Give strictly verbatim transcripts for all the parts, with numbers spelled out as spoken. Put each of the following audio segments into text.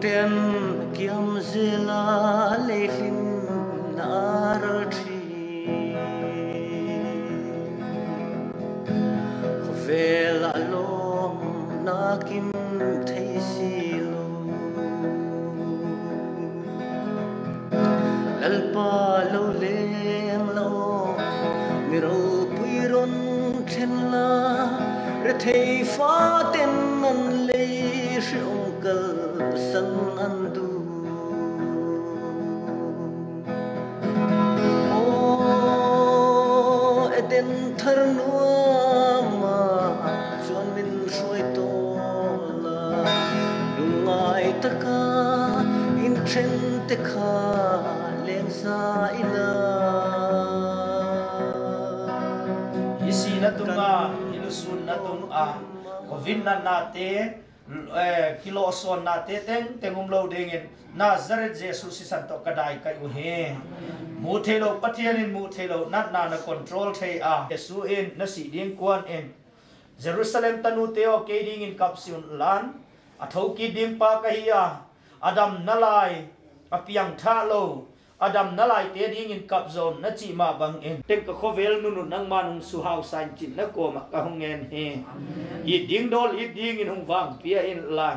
Ten kiam zela leihlin na ar thi. Khovel a lawm na kim thei si lou. Lalpa lou leng lou, mi ropui ron thlen la, rethei faten nan lei hri ong kalsan an du. Aw, Eden thar nuam a, chuan min hruai tawl a, lungngai taka in ṭhen te kha leng za i la. I sihna tunga, i lusunna tunga, Covid natna te, eh, kilawhsawnnate tengteng um lou dingin Nazareth Jesu sisan toh ka daikaih uhi. Muh theih lou Pathian in muh theih lou natna na control thei a, Jesu in na sih ding kuan in Jerusalem tanute aw, kei dingin kap si unla, a thokit ding pa ka hi a, a dam nalai, a piangthak lou, a dam nalaite dingin kap zaw un na chih mah bangin, teng ka khovel nunun nangman hong suhausa in chi'n na kuamah ka hong ngen hi. It ding dawl it dingin hong vangpia inla,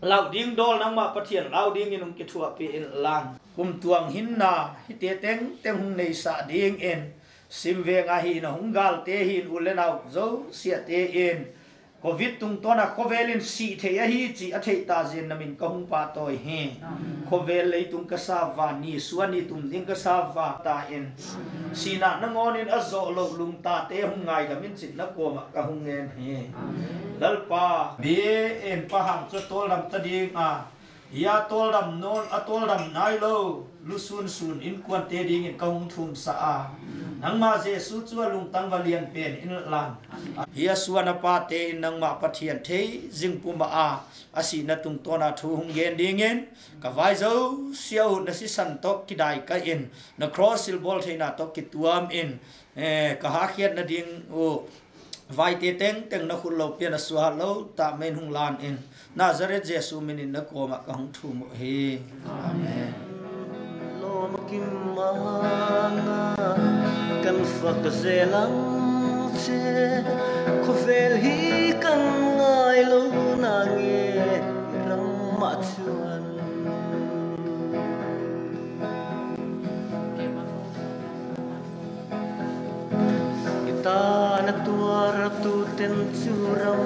lau ding dawl nangmah Pathian lau dingin hong kithuahpih inla, kum tuang hinna hihte tengteng hong neisah dingin, sim veng a hihna hong galte hin u le nau zosiate in, Covid tungtawna khovel in sih thei ahi chih a theih ta zen na min ka hong pahtawi hi. Khovel leitung ka sa va, ni suan ni tum ding ka sa va ta in, sihna nangawnin a zawh lou lungtate hong ngaidam in chi'n na kuamah ka hong ngen hi. Lalpa, be in Pa Hang chu a tawldam ta ding a, hia tawldam nawn, a tawldam nai lou, lusun sun inkuante dingin ka hong thumsa a, nangmah Jesu chu a lungtang va lian pen inla, hia suan a pate in nangmah Pathian thei zing puma a, a sihna tungtawna thu hong gen dingin, ka vai zosia uh na sisan toh kidaikaih in, na cross silbawl theihna toh kituam in, eh, ka hakhiatna ding uh vaite tengteng na khut lou pian a suahat lou ta mai in hong lan in, Nazareth Jesu minin na kuamah ka hong thum uhi. Amen. Lawm kim anga kan fak zel ang che, khovel hi kan ngai lou na nge i rang mah chuan. I tan a tuar tu ten chu ram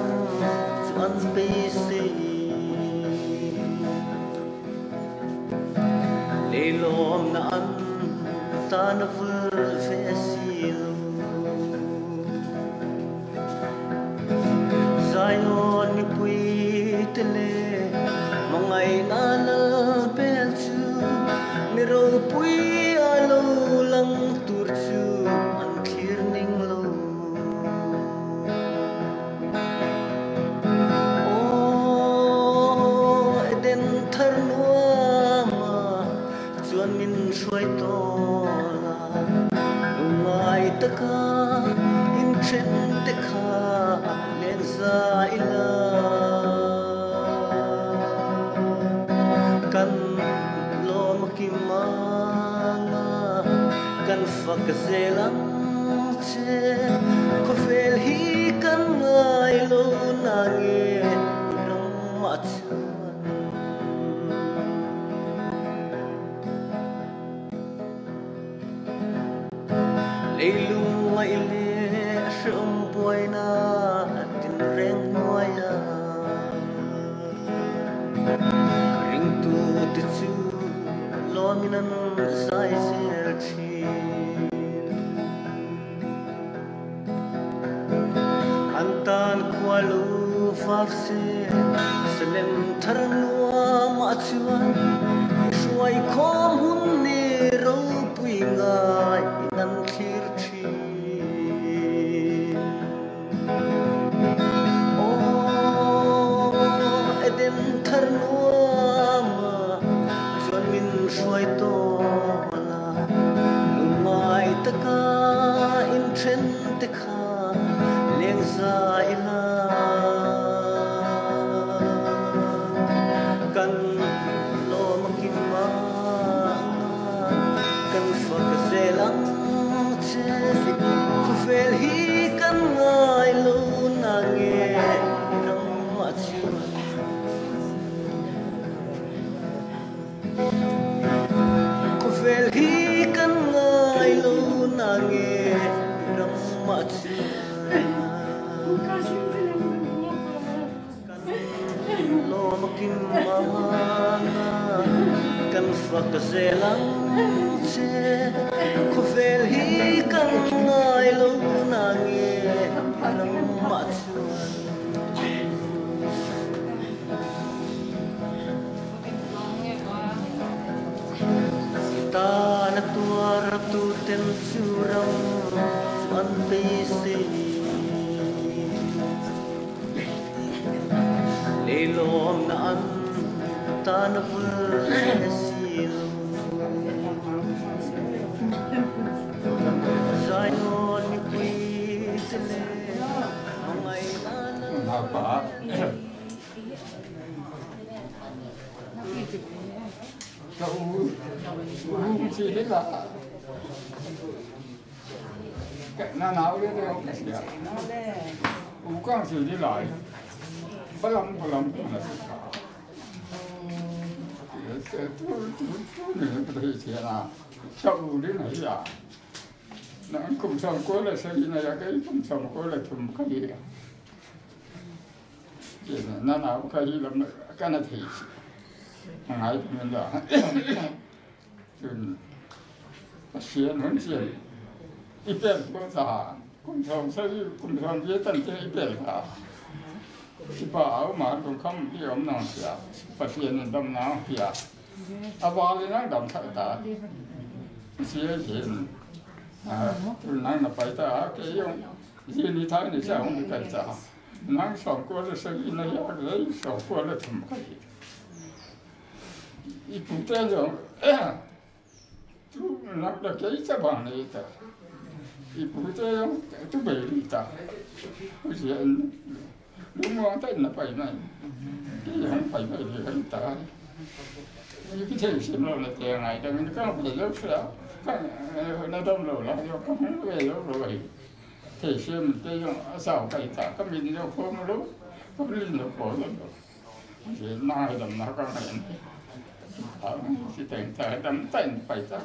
chu an beisei. Leilawmna an tan a vul ve si lou. Zion mipuite leh, hmangaihna Lal bel chu, mi ropui a lou lang tur chu an thlir ning lou. Aw, Eden thar nuam a, chuan min hruai tawl a, lungngai taka in ṭhen te kha leng za i la. Kan lawm kim anga kan fak zel ang che, khovel hi kan ngai lou na nge i rang mah chuan. Leilung ngaih leh hreawm buaina tinreng nuai a, ringtute chu lawmin an zai zel ṭhin. An tan khua lou vak se, Salem thar nuam ah chuan, i hruai khawm hun ni ropui ngai in an thlir ṭhin. Aw, Eden thar nuam ah chuan min hruai tawl a, lungngai taka in ṭhen te kha leng za i la. Kan Mama, kan fak zel ang che, khovel hi kan ngai lou na nge, nangmah chuan. Tan a tuar tu ten chu ram an beisei. Leilawmna an tan a vul si lo. Zion mipui te le, a ngaina na. Ka u, u si di la. Ka na nau le le ka sia. U kang si di lai. Balam, balam, na si ka. Tu, tu, tu, ni, tu, tu, tu, na. Sa u di na ya. Nang kum sawmkua le sagih na hia, kei kum sawmkua le thum ka hi. Kei na, na, na, ka hi lam ka na thei si. Ngai ka men da. Tun, Pasian hun sian. I pel ko ta. Kum sawmsagih, kum sawmgiat tan te i pel ta. Sipa au ma lungkham i om nang sia, Pasian in damna pia. A val in nang dam sak ta. Sia sia. Ah, tu nang na pai ta, kei jong. Zin ni thai ni sa hong kai ta. Nang sawmkua le sagih na hia, kei sawmkua le thum ka hi. I pu te jong. Tu lak lak kei chabang nei ta. I pu te jong tu bei li ta. Pu sia lungmuang ta na pai mai. Kei jong pai mai li kan ta. I ki thei sim lou na te ngai ta min ka bei lou sa. Ka, eh, na dam lou la, jong ka hong bei lou lou hi. Thei sim te jong a sau kai ta. Ka min jong khom lou. Ka min jong khom lou. Sia na hai dam na ka ngai. A, si teng ta dam teng pai ta.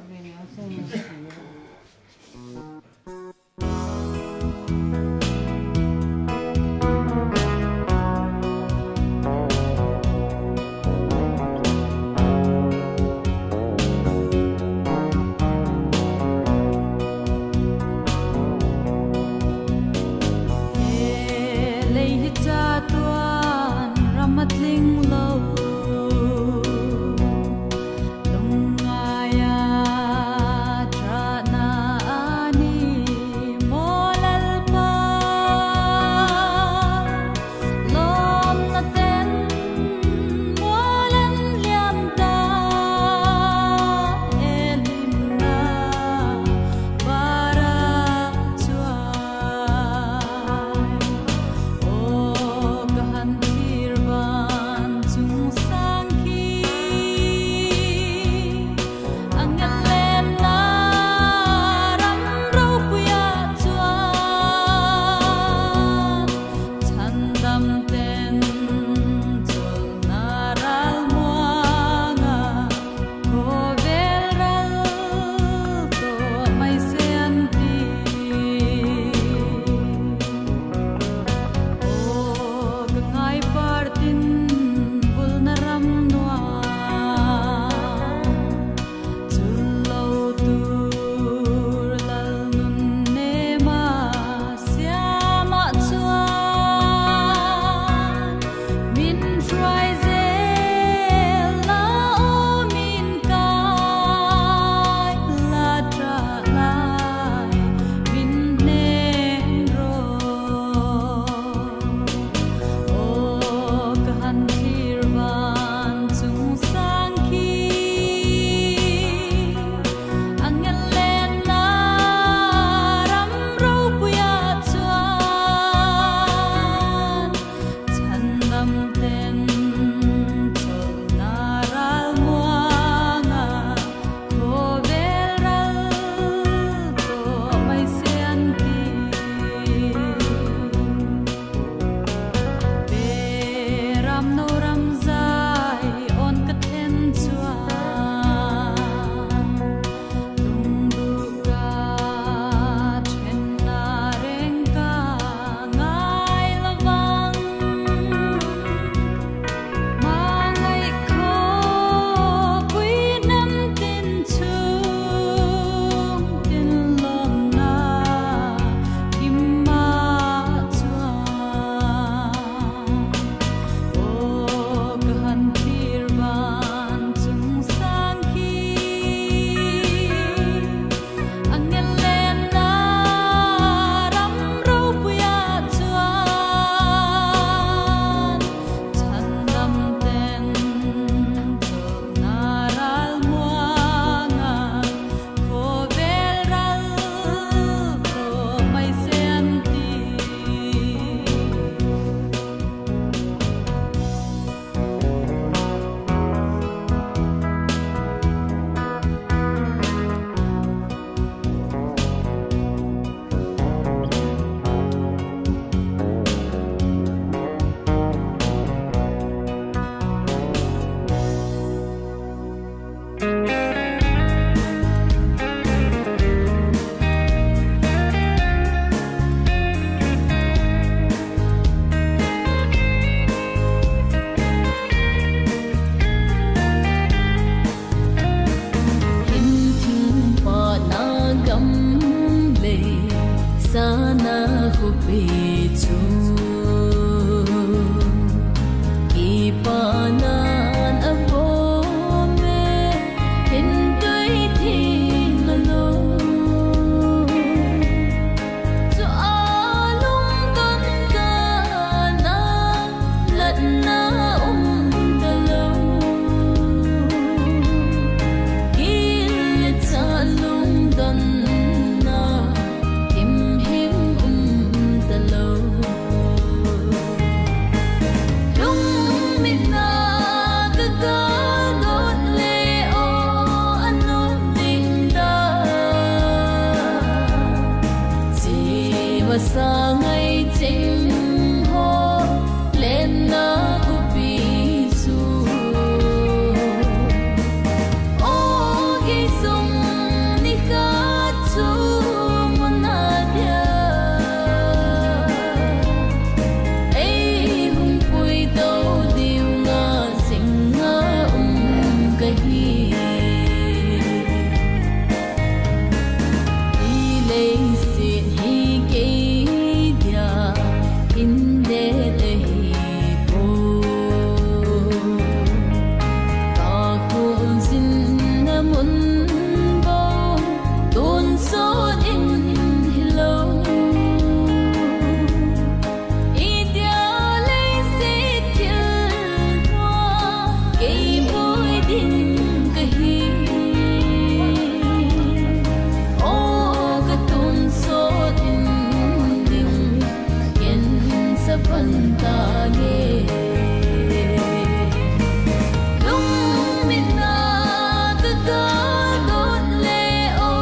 Lei hi chatuan ram a tling lou, lungngai a thana a ni ta nge. Lungminna ka kal dot leh aw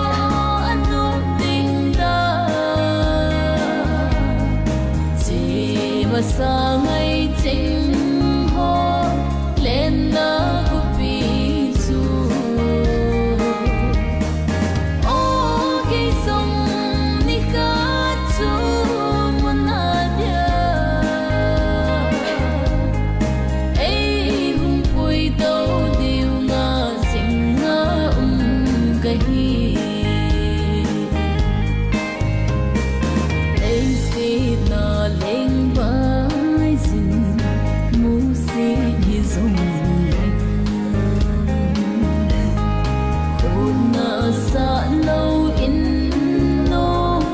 a nuam ding dan. Chi masa ngai ching ho lenna khuapi chu. Aw kei zong ni khat chu mun a dia ei hong pui tou ding a zing a um ka hi. Leiset na leng pai zin musit hi zong leng, khut na sah lou in lawm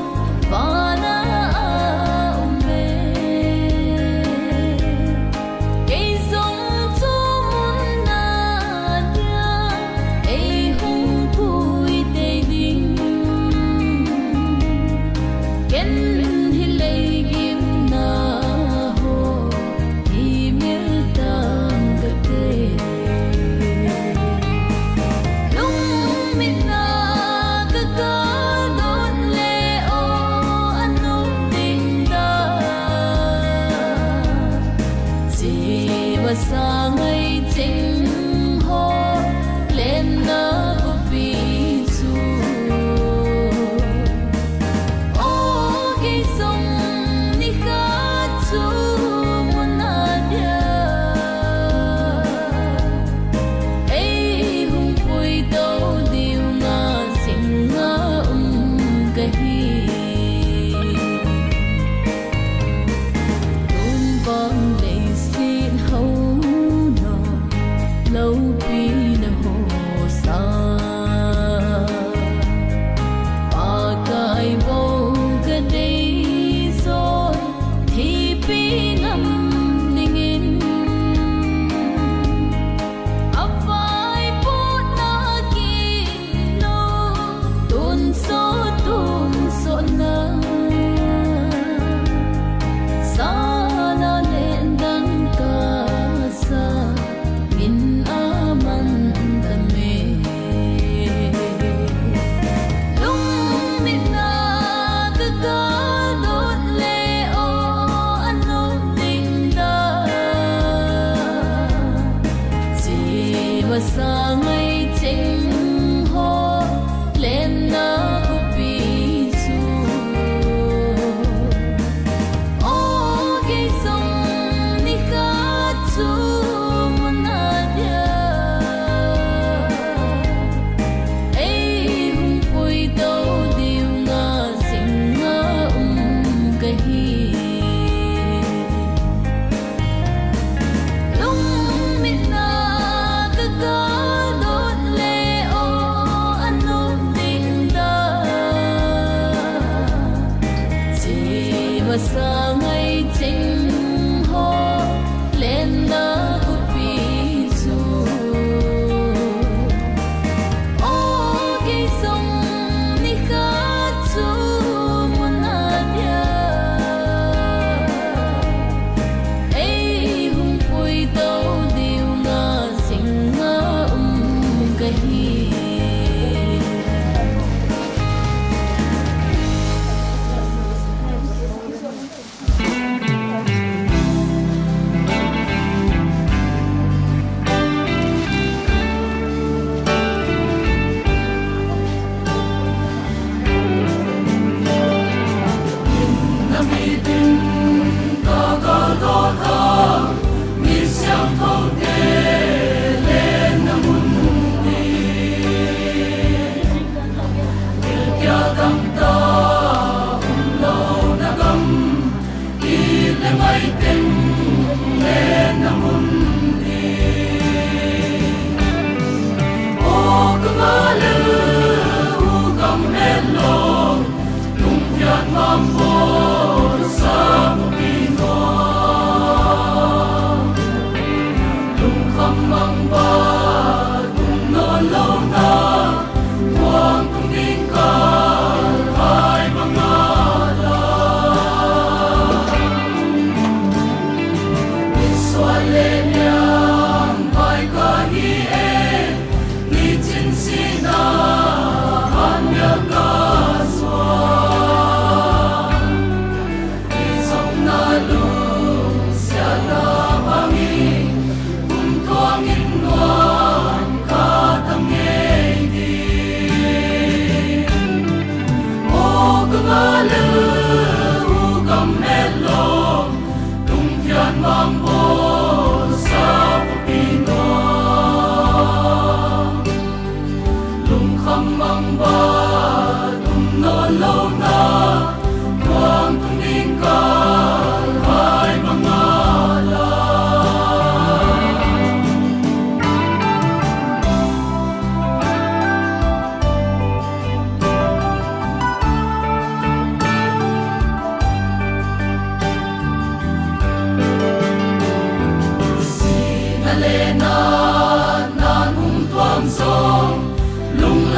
van a om e. Kei zong chu mun a dia ei hong pui tei ding. Ken hi lei gimna ho hi mil tang ka te. Lungminna ka kal dot leh aw a nuam ding dan. Chi masa ngai ching ho lenna khuapi chu. Aw kei zong ni khat chu mun a dia ei hong pui tou ding a zing a um ka hi. Tun bang leiset hau na loupi na ho sa. Pakai bou ka deih zaw, thipi ngam dingin. A vaipuakna ki lou, tun sawt, tun sawt na. Sala leh dang ka sa, min a man ta me. Lungminna ka kal dot leh aw a nuam ding dan. Chi masa ngai ching ho lenna khuapi chu. Aw kei zong ni khat chu mun a dia ei hong pui tou ding a zing a um ka hi. Lungminna ka kal dot leh aw a nuam ding dan. Chi masa ngai ching ho lenna khuapi chu. Aw kei zong ni khat chu mun a dia ei hong pui tou ding a zing a um ka hi.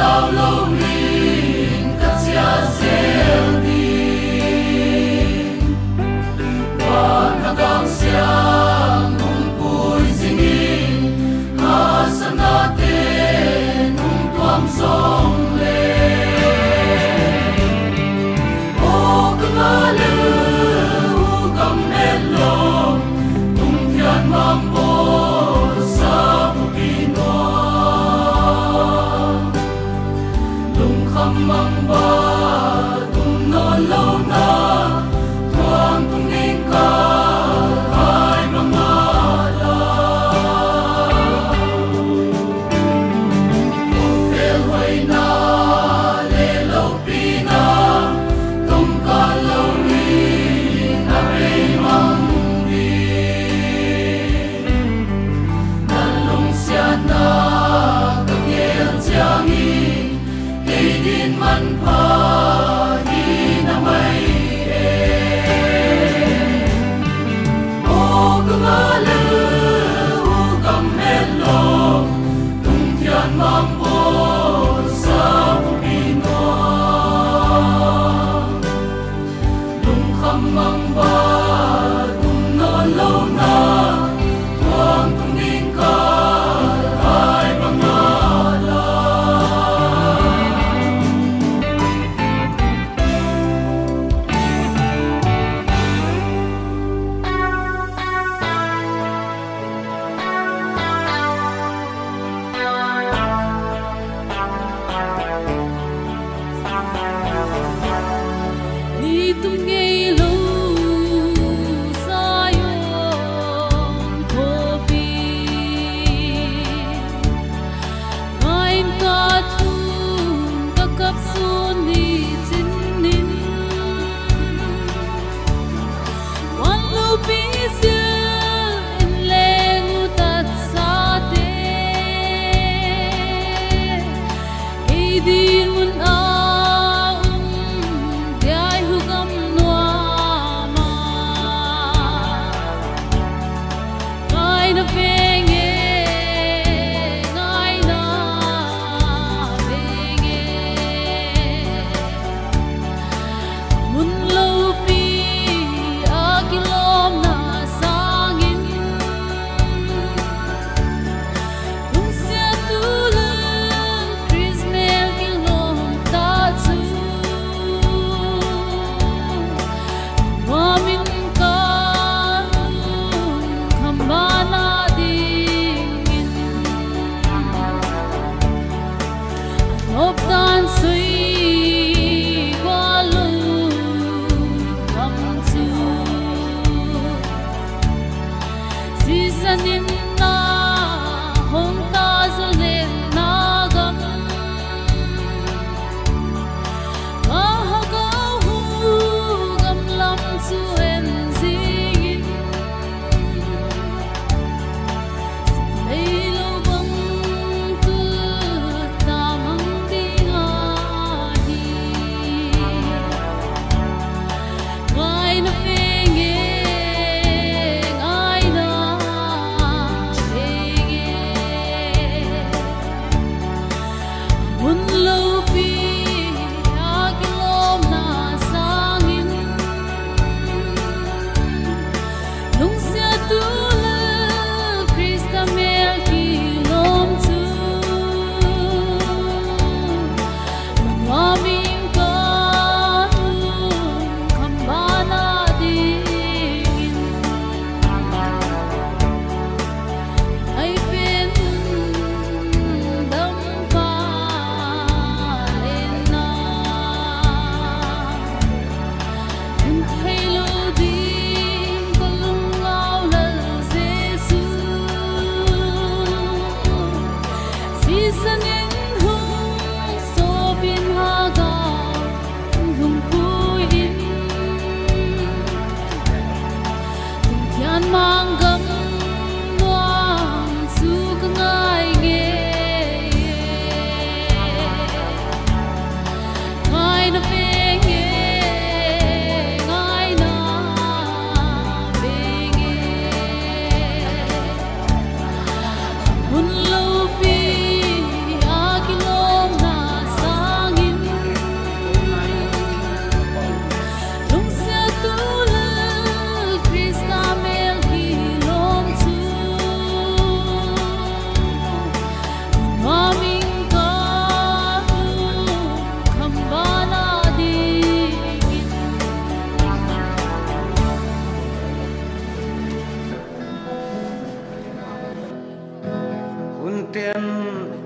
Lau lou in ka chial zel ding. Van a gangsiang hong pui zing in, haksatnate hong tuam zong leh. Aw ka ngah leh, u gam et lou, tungthian mang bawl sa thupi nua. Lungkham mang ba tum nawn lou na, tuang tung ding ka hai mang a la. Tung fel hoihna leh loupina, tongkal lou in a bei mang ding. Na lungsiatna ka gel chiangin, kei din manpha hi na mai e. Aw ka ngah leh, u gam et lou, tungthian mang bawl sa thupi nua. Lungkham mang ba tum nawn lou na, tuang tung ding ka hai mang a la. Nitum ngei lou Zion khawpi, ngaihna thu ka kap sun ni chin in. Wan lou pi sil in leng u tatsate, kei din mun a um diai hu gam nuam a. Ngaihna veng e, ngaihna veng e. Mun loupi a kilawmna sangin, lungsiattu leh Khrist mel kilawm ta chu, nuam in ka lungkham ban a dingin. Nopdan sui gua lungkham chu, sisan in na hong ta zaw leh na gam, ka hagau hu gam lam chu en zingin. Leilou bang tu ta mang ding ahi. Ngaihna veng e, ngaihna veng e. Mun loupi a kilawmna sangin, lungsiattu leh Khrist mel kilawm chu, nuam in ka lungkham ban a dingin. Ai pen dam pa leh na, hun theilou ding ka lunglau Lal Jesu. Sisan in hong sawp in hagau hong pui in. Tungthian mang gam nuam chu ka ngai ngei. Ngaihna veng e, ngaihna veng e. Mun loupi a kilawmna Ten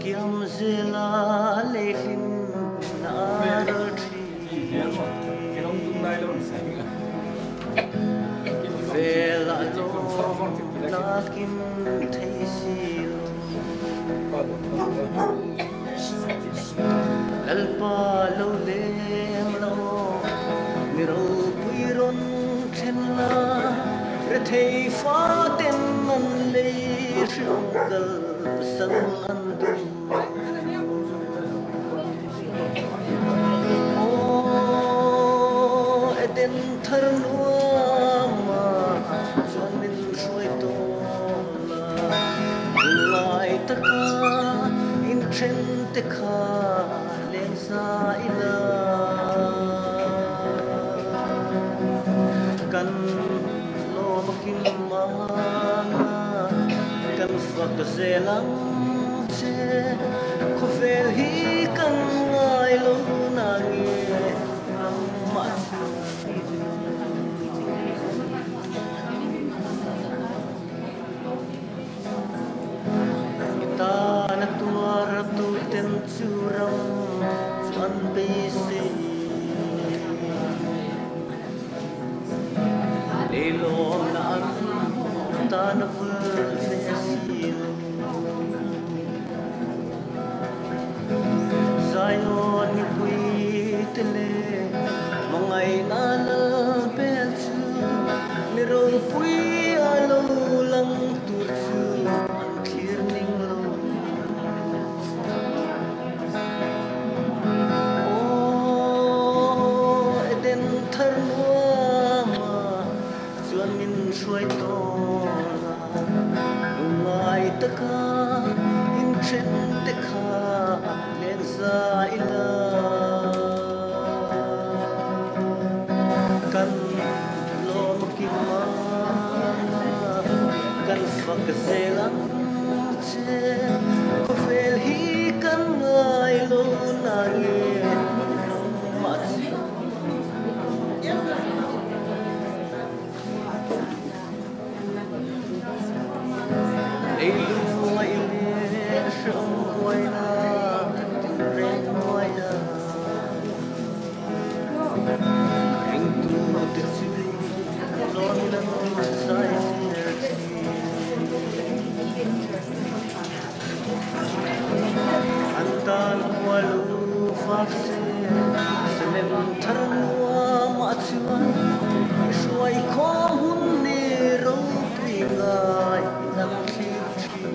kiam zela leihin na ralthi. Vela lo na kim thei si lo. Lalpa lo leng lo, mi ropui ron then la, rethei faten nan lei hriong kal sang an du. Aw, Eden thar nuam ah, chuan min hruai tawn la. Ngai taka in ṭhen te kha leng za i la. Kan lawm kim a, kan fak zel ang che, khawvel hi kan ngai lo na nge, nangmah Tan a tuar tu ten chu ram chuan beisei. Leilawmna an tan a vul ve si lo. Zion mipui te le, mangaina lal bel chu, mi ropui a lo lang tur chu an thlir ning lo. Aw, Eden thar nuam ah, chuan min hruai tawn la. Ngai taka in ṭhen te kha leng za i la. Kan lawm kim a, kan fak zel ang che, khawvel hi kan ngai lo na nge, nangmah chu. Leilung a i le hreawm huaina, tinreng huaina. Ringtute chu lawmna zai zel. An tan khua lu fak se, Salem thar nuam ah chuan, i hruai khawm hun ni ropui ngai nang thlir ṭhin.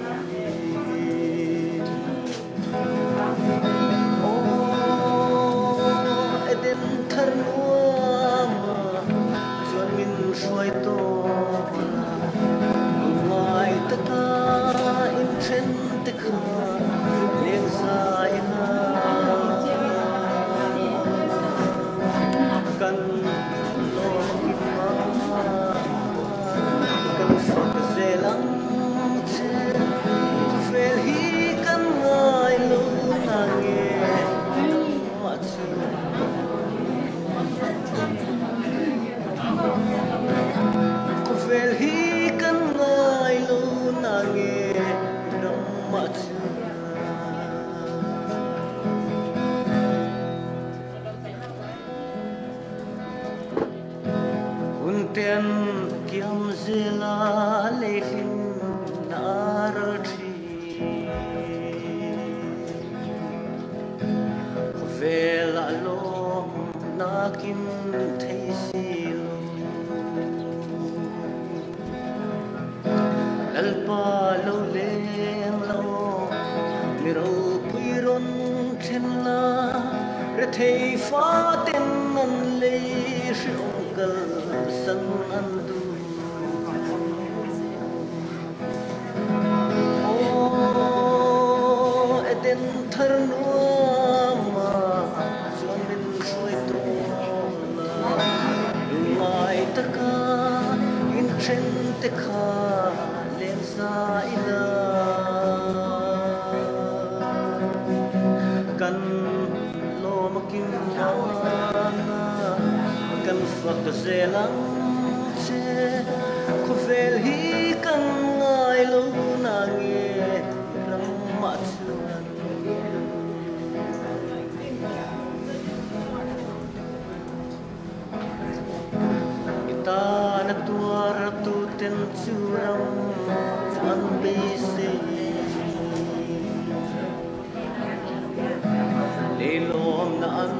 Aw, Eden thar nuam ah chuan min hruai tawn la. Ngai taka in ṭhen te kha leng za i la. Kan lawm kim a, kan fak zel ang che, khawvel hi kan ngai lo na nge, nangmah chu. Khawvel hi kan ngai lo na nge, nangmah chu. Hun ten kiam zela leihin na ralthi. Khawvel ah lawmna kim thei si lo. Lalpa lo leng lo, mi ropui ron then la, rethei faten an lei hriawm kal san an du. Aw, Eden thar nuam ah chuan min hruai tawn la. Ngai taka in ṭhen te kha leng za i la. Kan lawm kim a, kan fak zel ang che, khawvel hi kan ngai lo na nge, i ram Chu ram an beisei. Leilawmna an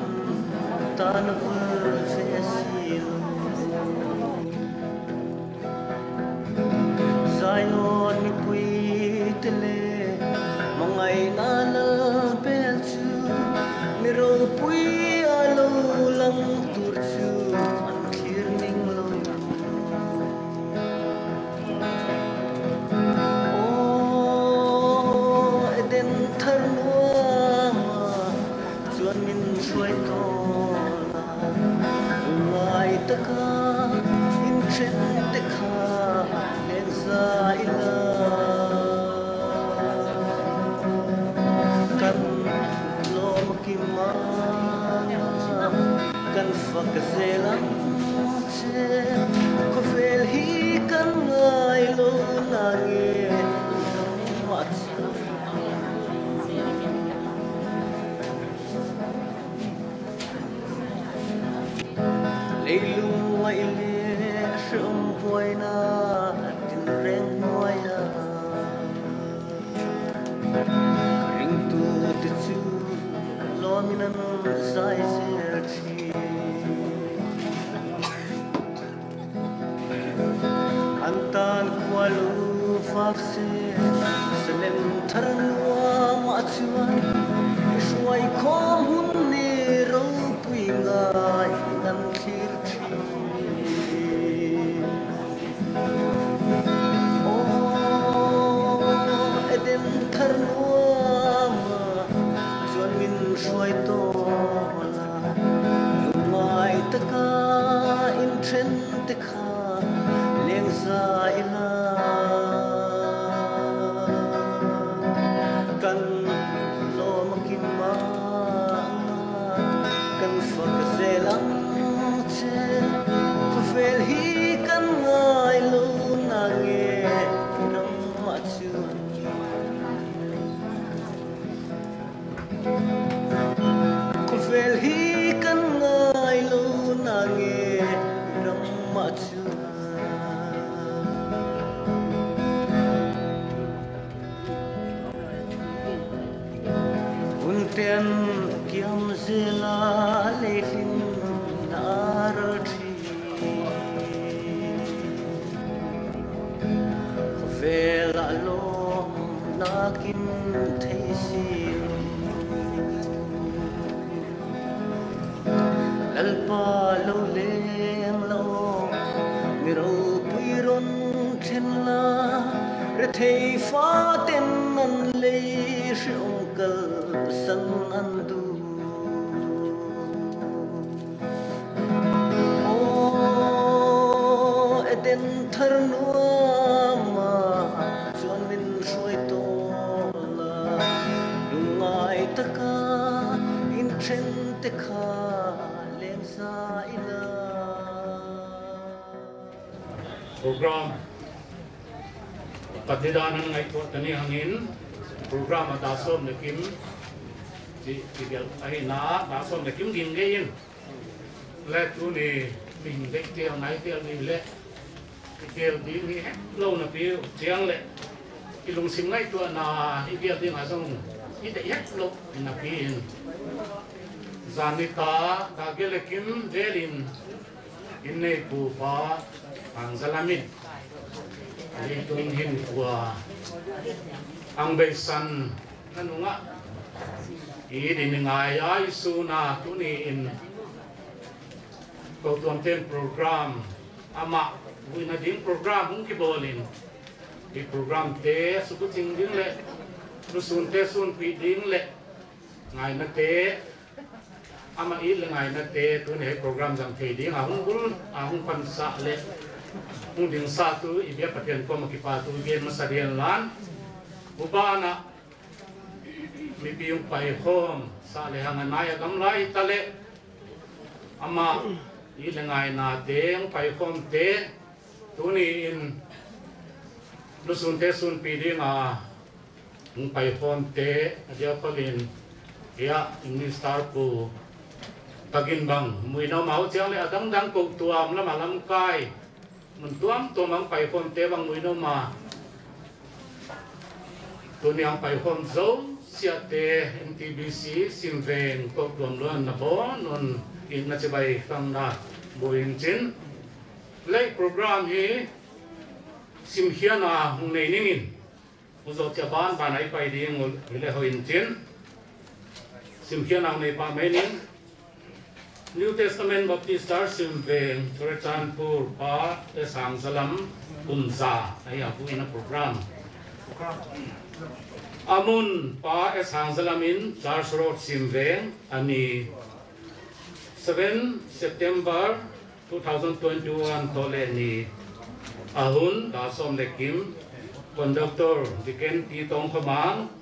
tan vul ve si. Zion mipuite leh mangaihna Lal bel chu, mi ropui a lou lang tur chu an thlir ning lou. Aw, Eden thar nuam ah chuan min hruai tawn a, ngai taka inṭhen te kha leng za ila. Kan lawm kim a, kan fak zel ang che, khawvel hi kan ngai lo na nge, mah chu. Leilung ngaih leh hreawm buaina tinreng nuai a, ringtute chu lawmin an zai zel ṭhin. An tan khua lo vak se, Salem thar nuam ah chuan i hruai khawm hun ni ropui ngai an thlir ṭhin. Aw, Eden thar nuam ah chuan min hruai tawn a, lungngai taka inṭhen te kha leng za ila. Kan lawm kim a, kan fak zel ang che, khawvel hi kan ngai lo na nge, nangmah chuan. Khawvel hi kan ngai lo na nge, nangmah chuan. Hunten kiam zela leihlin na ral ṭhin. Khawvel ah lawmna kim thei si. Lalpa lo leng lo, mi ropui rawn ṭhen la, rethei faten an lei hreawm kalsan an duh. Aw, Eden thar nuam ah chuan min hruai tawn a, lungngai taka inṭhen te kha leng za ila. Program Pathian dan an ngaihtuah ta ni hangin, program a dah sawm leh kim, ti, ti bial ahi na, dah sawm leh kim ging ngei in. Leh tuni min dek tel nai tel ni leh, i tel ding hi het lo napi chiang leh, i lungsim ngaihtuahna i bial ding a zong i deih het lo napi in. Zan ni ta, ta gele kim velin, in nei pu pa, ang zalamin, leitung hin tua, ang beisan, na nungah, i din ngai a i suna tuni in, ko tuam ten program, amah, vuina ding program, hung kibawlin, i program te, sukuching ding leh, lusun te, sunpi ding leh, ngaina te, amah it leh ngaina te, tuni hei program zang thei ding a hung bul, a hung pansah leh, hung dingsah tu, i biak Pathian kawm a kipa tu, i gen masa dian lan. Upa na, mipi hung paikhawm, sah leh hang a nai a gamla i ta leh, amah it leh ngaina te, hung paikhawm te, tuni in, lusun te, sunpi ding a, hung paikhawm te, a dia kholin, ia, Minister pu, tagin bang, muina mau chiang leh a dangdang ko tuam lam a lamkai, Mun tuamtuam a hong paikhawmte bang muin om a, tuni a hong paikhawm zosiate, N T B C Simveng Kohtuam Luanna Bawn un itna chibai khakna buin chin. Leh program hi simkhiakna hong nei ning in, u zoh chia banban a i pai ding uh hileh hoih in chin. Simkhiakna hong nei pah mai ning. New Testament Baptist Church Simveng, Churachandpur, Pa S Hangzalam, kum za ahi a, vuina program. A mun, Pa S Hangzalam in Church Road, Simveng, a ni seven September two thousand twenty-one, Thawhlehni. A hun, dak sawm leh kim. Conductor, Deacon T Tongkhawmang.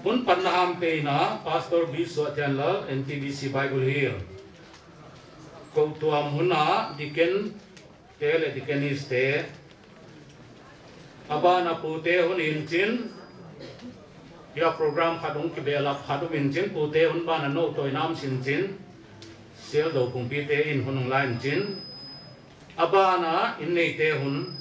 Hun panna hampeina, Pastor B Suahthianlal, N T B C Bible Hill. Kohtuam hun a, Deacon te leh Deaconess te. A ban a pute hun in chin. Hiai program khat hong kibelap khat om in chin, pute hun ban a nou tawi nam sin chin. Sialdo pumpi te in hun hong la in chin. A ban a inneite hun.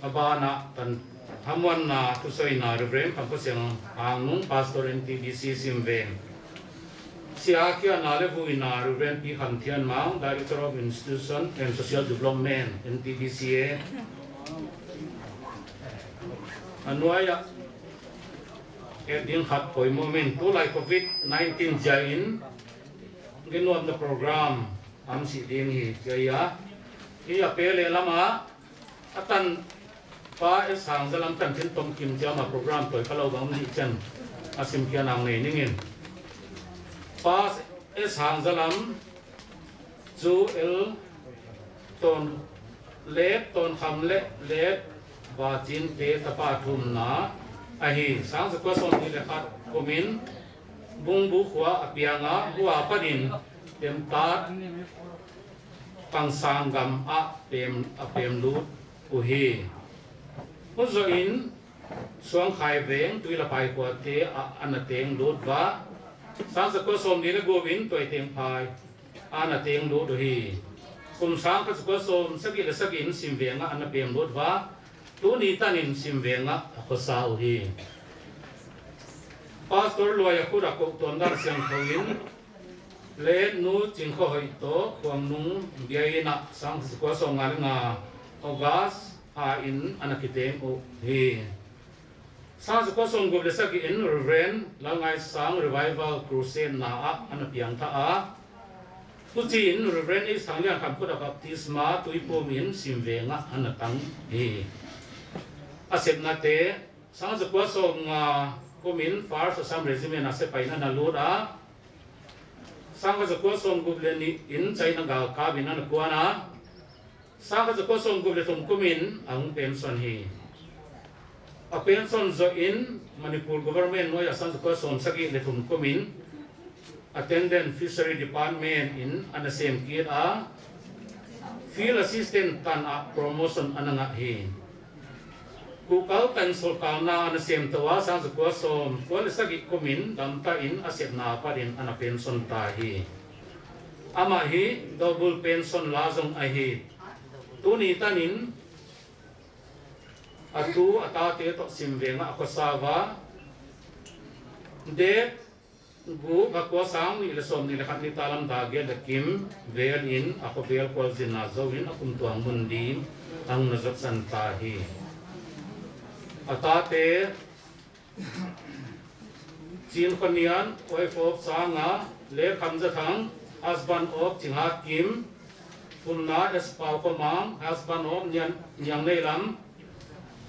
A ban a tan hamuanna thusoina Reverend Khamkhawsiang Hangnung, Pastor N T B C Simveng. Siakhia na leh vuina Reverend P Khamthianmang, Director of Institution and Social Development, N T B C A. A nuai a et ding khat poimoh in, tulai Covid nineteen ziakin ginuamna program om sih ding hi, chia a. Hiai a pe leh lam a, a tan Pa S Hangzalam tan chin tom kim chiam a program tawi kha lou bang om ding chiang a simkhiakna hong nei ning in. Pa S Hangzalam chu el ton, Let Tonkham leh Let Vachinte tapa thumna ahi. Sang zakua sawmnih leh khat kum in Bungbu khua a piang a, huai apat in Temtat Pangsanggam ah pem, a pem lut uhi. Hun zoh in Suangkhai Veng, Tuilaphai khua te ah ana teng lut ua. Sang zakua sawmnih leh guk in Tuaitengphai ana teng lut uhi. Kum sang khat zakua sawmsagih leh sagih in Simveng ah ana pem lut ua. Tuni tan in Simveng ah a khosa uhi. Pastor Luai a khut a kohtuam dan siangthou in Let Nu Chingkhohoi toh Khuangnung biain ah sang zakua sawmnga leh nga August tha in ana kiteng uhi. Sang zakua sawmguk leh sagih in Reverend Lalngaisang Revival Crusade na ah ana piangthak a. Huchiin Reverend H Thangliankhamh khut a baptisma tuiphum in Simveng ah ana tang hi. A sepnate, sang zakua sawmnga kum in First Assam Regiment a sepaih in ana lut a. Sang zakua sawmguk leh nih in China galkap in ana kuan a. Sang zakua sawmguk leh thum kum in a hong pension hi. A pension zoh in Manipur government nuai a sang zakua sawmsagih leh thum kum in Attendant Fishery Department in ana sem kit a. Field Assistant tan ah promotion ana ngah hi. Kukal tan sorkar na ana sem tou a, sang zakua sawmkua leh sagih kum in damtak in a sepna apat in ana pension ta hi. Amah hi double pension la zong ahi. Tuni tan in a tu a tate toh Simveng ah a khosa ua. Date guk, kha kua, sang nih leh sawmnih leh khat ni ta lam dak giat leh kim vel in a khovel khualzin a zou in a kum tuam mun dim a hong na zotsan ta hi. A tate, Chin Khonian, wife of Sanga, Let Khamzathang, husband of Chinghakim, thumna S Paukhomang, husband of Niang, Niangneilam,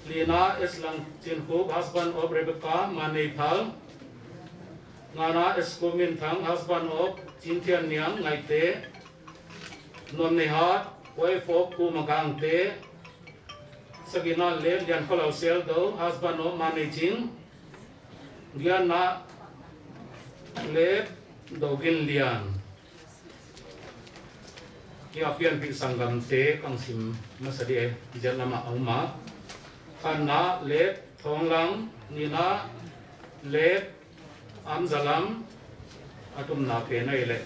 lina S Langchinkhuk, husband of Rebecca Maneiphal, ngana S Kuminthang, husband of Chinthianniang Ngaite, Nuamneihat, wife of Pu Magangte, sagihna Let Liankholal Seldo, husband of Maneiching, giatna Let Doginlian. Hiai a pianpih sanggamte ka hong sim masa ding, ziat lam ah a om a. Khatna Let Thonglang, nihna Let Amzalam, a thumna pen ahihleh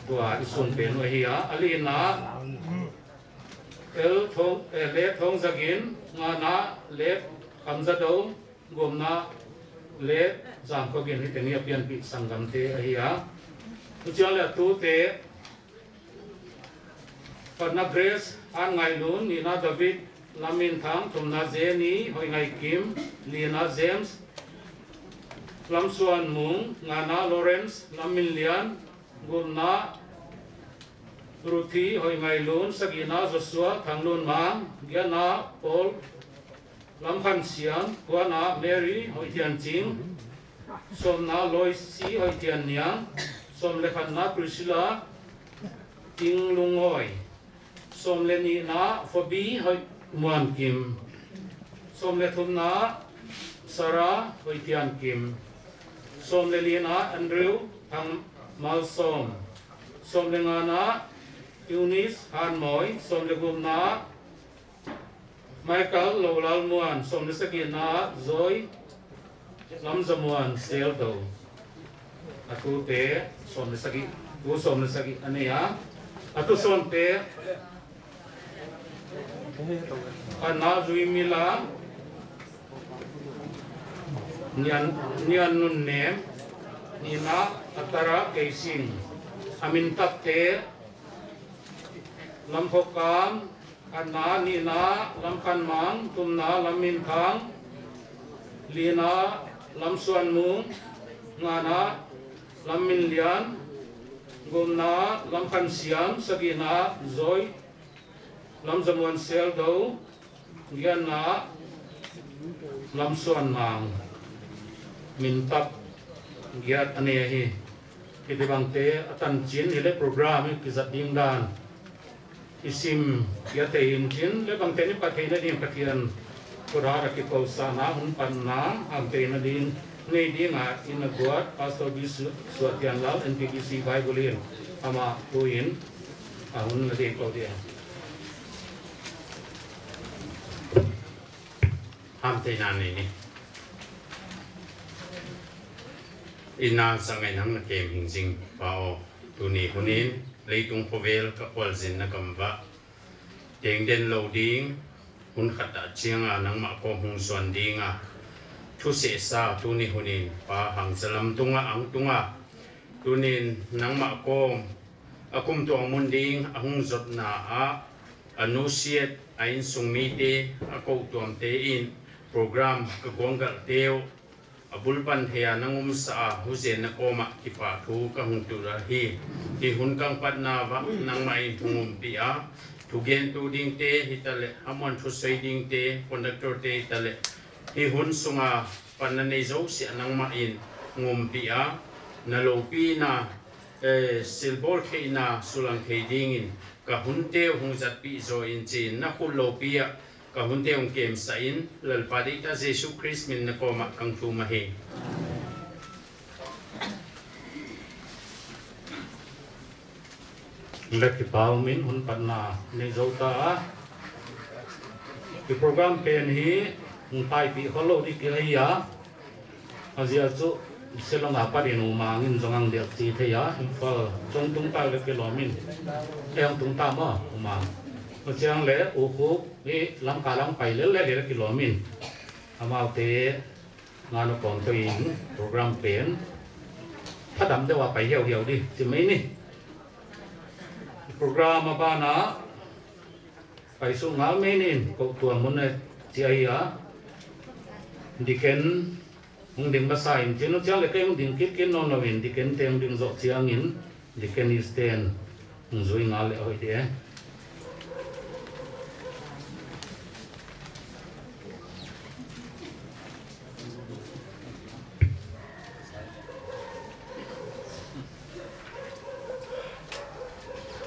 Tua i sun pen uh ahi a, a lina L Thong, eh, Le Thongzagin, ngana Le Khamzadou, gumna Le Zamkhogin, hite ni a pianpih sanggamte ahi a. Huchiang le a tute, khatna Grace Hanngailun, nihna David Lamminthang, thumna Jenny Hoingaihkim, lina James Lamsuanmung, ngana Lawrence Lamminlian, gukna Ruthi Hoingailun, sagihna Joshua Thanglunmang, giatna Paul Lamkhansiam, kuana Mary Hoitianching, sawmna Loisi Hoitianniang, sawm le khatna Priscilla Tinglunghoi, sawm le nihna Phobi Hoimuankim, sawm le thumna Sarah Hoitiankim, sawm le lina Andrew Thangmalsawm, sawm le ngana Eunice Hanmoi, sawm le gukna Michael Loulalmuan, sawm le sagihna Joy Lamzamuan Seldou. A tute sawm le sagih, tu sawm le sagih a nei a. A tu sawnte, khatna Zuimila, nian, nian Nunnem, nihna Atara Keising. A min tapte, Lamkhokam, khatna, nihna Lamkhanmang, thumna Lamminthang, lina Lamsuanmung, ngana Lamminlian, gukna Lamkhansiam, sagihna Joy Lamzamuan Seldou, giatna Lamsuanmang. Min tap giat a nei ahi. Hiti bangte a tanchin, hile program i kizat ding dan i sim, i thei in chin, le bangte ni Pathian a ding, Pathian kora ra ki ko sa na, hun panna, hamtheihna ding, nei ding a, in a guat, Pastor B Suatianlal, N T B C Bible in, amah tu in, a hun na ding ko dia. Hamtheihna nei ni. I na sa ngai nang na kem hing zing Pa aw, tuni hun in leitung khovel ka khualzinna gamvah teng den lou ding, hun khat a chiang a nangmah kawm hong suan ding a, thuseh sa tuni hun in Pa Hangzalam tung a, ang tung a, tuni in nangmah kawm a kumtuang mun ding a hong zotna ah, a nusiat a insung mite, a kotuamte in program ka guanggalhte uh a bul pan thei a nang umsa a, huzen na kawm ah kipahthu ka hong tuh ahi. Hih hun kang patna uah nangmah in hong umpih a, thugentu dingte hitaleh, a muan thusei dingte, conductor te hitaleh, hih hun sung a panna nei zosia nangmah in hong umpih a, na loupina, eh, silbawl theihna sulang thei ding in ka hunte uh hong zatpih zaw in, chi in na khut loupi ah ka hunte uh hong kemsak in, Lalpa deihtak Jesu Khrist min na kawm ah kang thum ahi. Leh kipak min hun panna nei zou ta a. Hih program pen hi hong paipih khollou ding ki ahi a. A ziak chu Shillong a pat in U Mang in zong ang diak chi thei a, Imphal zong tungta leh kilawm in. Ei hong tungta maw, U Mang. Huchiang leh U Khuk hi Lamka lam pai lel leh kilawm in. Amaute ngan a kawmte in program pen thadam deuh a pai hiauhiau di chi mai ni. Program a ban ah pai suk ngal mai ni in, kotuam mun a chia hi a. Deacon hong ding masa in chin, huchiang leh kei hong ding kik kik nawn lou in, Deacon te hong ding zoh chiang in, Deacon East ten hong zui ngal leh hoih di e.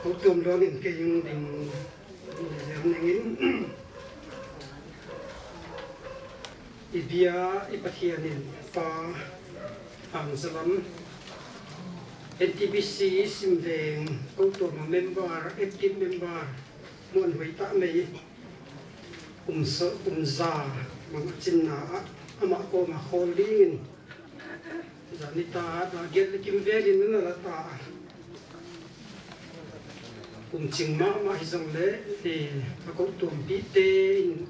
Kotuam dawng in kei hong ding ziam ning in. I bia i Pathian in Pa Hangzalam, N T B C Simveng kotuam a member, active member, muanhuai tak mai um sa, um za mang a chinna ah amah kawm a khawl ding in, zan nitak a giat leh kim vel in na la ta. Kum ching mahmah hi zong leh, eh, a kou tuampihte in,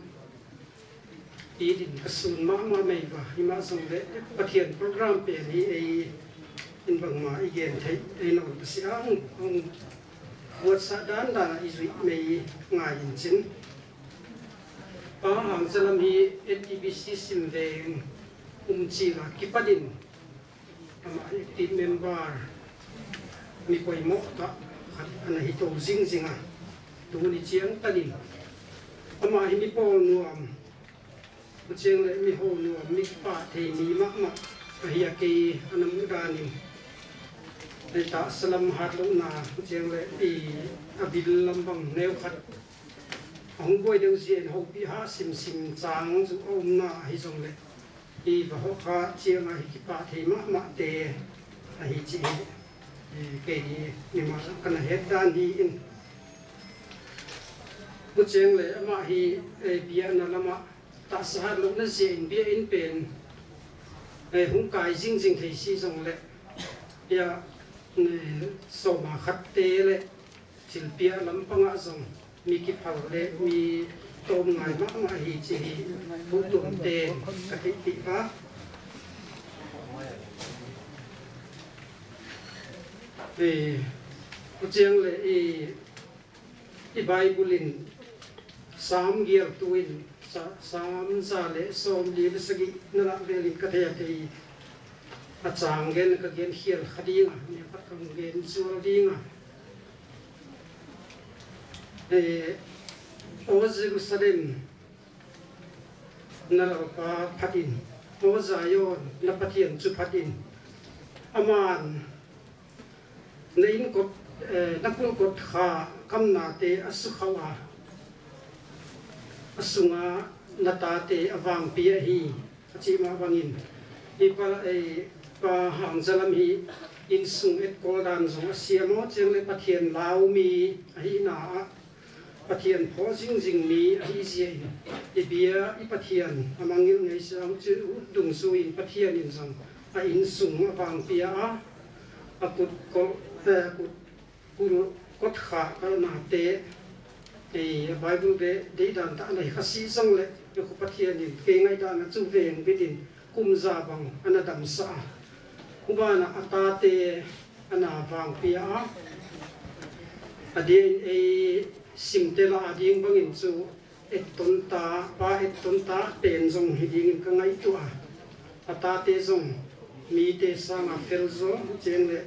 i din ka sun mahmah mai ua, hi mah zong leh, Pathian program pen hi ei in bangmah i gen theih, ei nawn ka si a, hong, hong buatsak dandan a i zuih mai ngai in chin. Pa Hang Zalam hi N T B C Simveng um chih a kipan in, amah active member, mi poimoh khat ana hi tou zingzing a, tuni chiang tan in. Amah hi mi pawl nuam, huchiang leh mi hou nuam, mi pahtheih mi mahmah ahi a, kei ana muh dan in. Ei tahsa lam hatlouhna, huchiang leh i a bil lam bang neu khat a hong buai deuh ziak in houpih hah simsim chang chu a omna ahi zong leh, i va hawh kha chiang a hi kipahtheih mahmahte ahi chih hi, eh, kei hi mimal ka na het dan hi in. Huchiang leh amah hi, eh, biakna lam ah tahsa hatlouhna ziak in biakin pen, eh, hong kai zingzing thei si zong leh, ya, eh, sawma khatte leh thilpiak lam pang ah zong mi kiphal leh mi tawm ngai mahmah hi chih hi kou tuamte ka theihpih a. Eh, huchiang leh i, i Bible in Sam gialtu in, Sa-, Sam za leh sawmli leh sagihna lah vel in ka thei a, kei a chang gen ka gen khial kha ding a, nih khat ka gen zual ding a. Eh, aw Jerusalem, na Lalpa phat in, aw Zion, na Pathian chu phat in. Aman na inn kot, eh, na kulh kot kha kamnate a sukhauh a, a sung ah na tate a vangpih ahi, a chih mah bang in. I pa, eh, Pa Hang Zalam hi innsung etkol dan zong a siam, huchiang leh Pathian lau mi ahihna ah Pathian phoh zingzing mi ahi ziak in, i bia, i Pathian a mangngilh ngei sa, huchi dungzui in Pathian in zong a innsung a vangpih a, a kut kol, eh, kut kulh kot kha kalhnate, eh, Bible deih, deihdan tak a nei kha si zong leh, i kho Pathian in kei ngaihdan a chu vengbit in kum za bang ana damsak a. Huban ah a tate ana vangpih a. A diak in ei simte lah a ding bang in chu etton ta, pa etton ta pen zong hi ding in ka ngaihtuah a. A tate zong mite sang a fel zaw, huchiang leh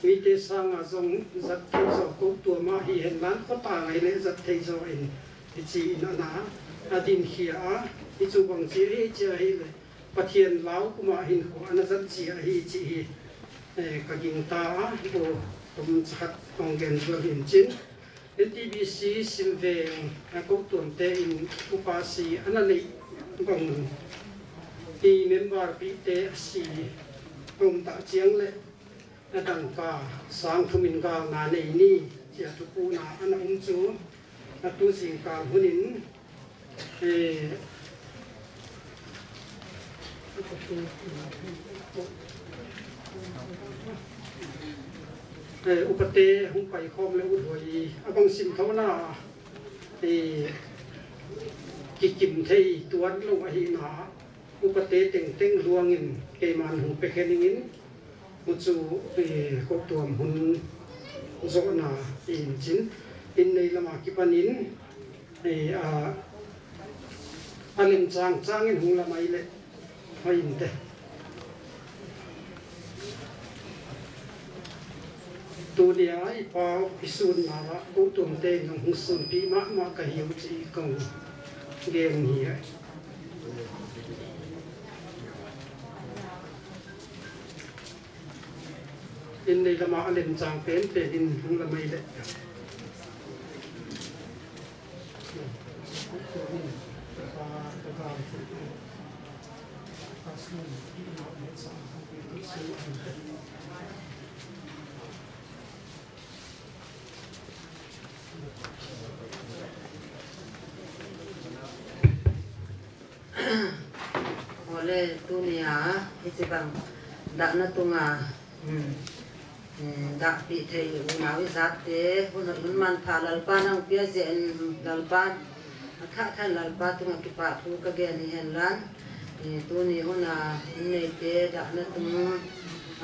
mite sang a zong zat thei zaw, kou tuam ah hi hen lan khota ngai leh zat thei zaw in, hi chi in ana, a din khia a, hi chu bang chi hi chi ahi leh Pathian lau kum ah hinkhua ana zat zia hi chih hi, eh, ka gingta a, kou tom chakhat hong gen zual in chin. N T B C Simveng, eh, kou tuamte in upa si ana neih bang in, i member pihte a si om ta chiang leh, a dangka sang thum in galna nei ni, chia thupukna ana um chu, a tu zingkal hun in, eh, eh, upate hong paikhawm leh uthuai a bang simthawna, eh, kikim thei tuan lou ahihna, upate tengteng luang in keiman hong pe khe ning in, huchu, eh, kou tuam hun zohna in chin, inn nei lam a kipan in, eh, a, a lemchang chang in hong la mai leh, hoi in te. Tuni a i pau i sunna ah kou tuamte in hong sunpih mahmah ka hi uh chih kong gen hi a. Inn nei lam a a lemchang penpen in hong la mai leh. Awle, tuni a hichibang dahna tung a, hmm, Dahpih thei unau i zahte, hun hoih hun manpha Lalpa'n a hon pia ziakin Lalpa'n a thah thah in Lalpa tungah kipahthu ka gen hi henla. Tuni hun a inn neite dahna tung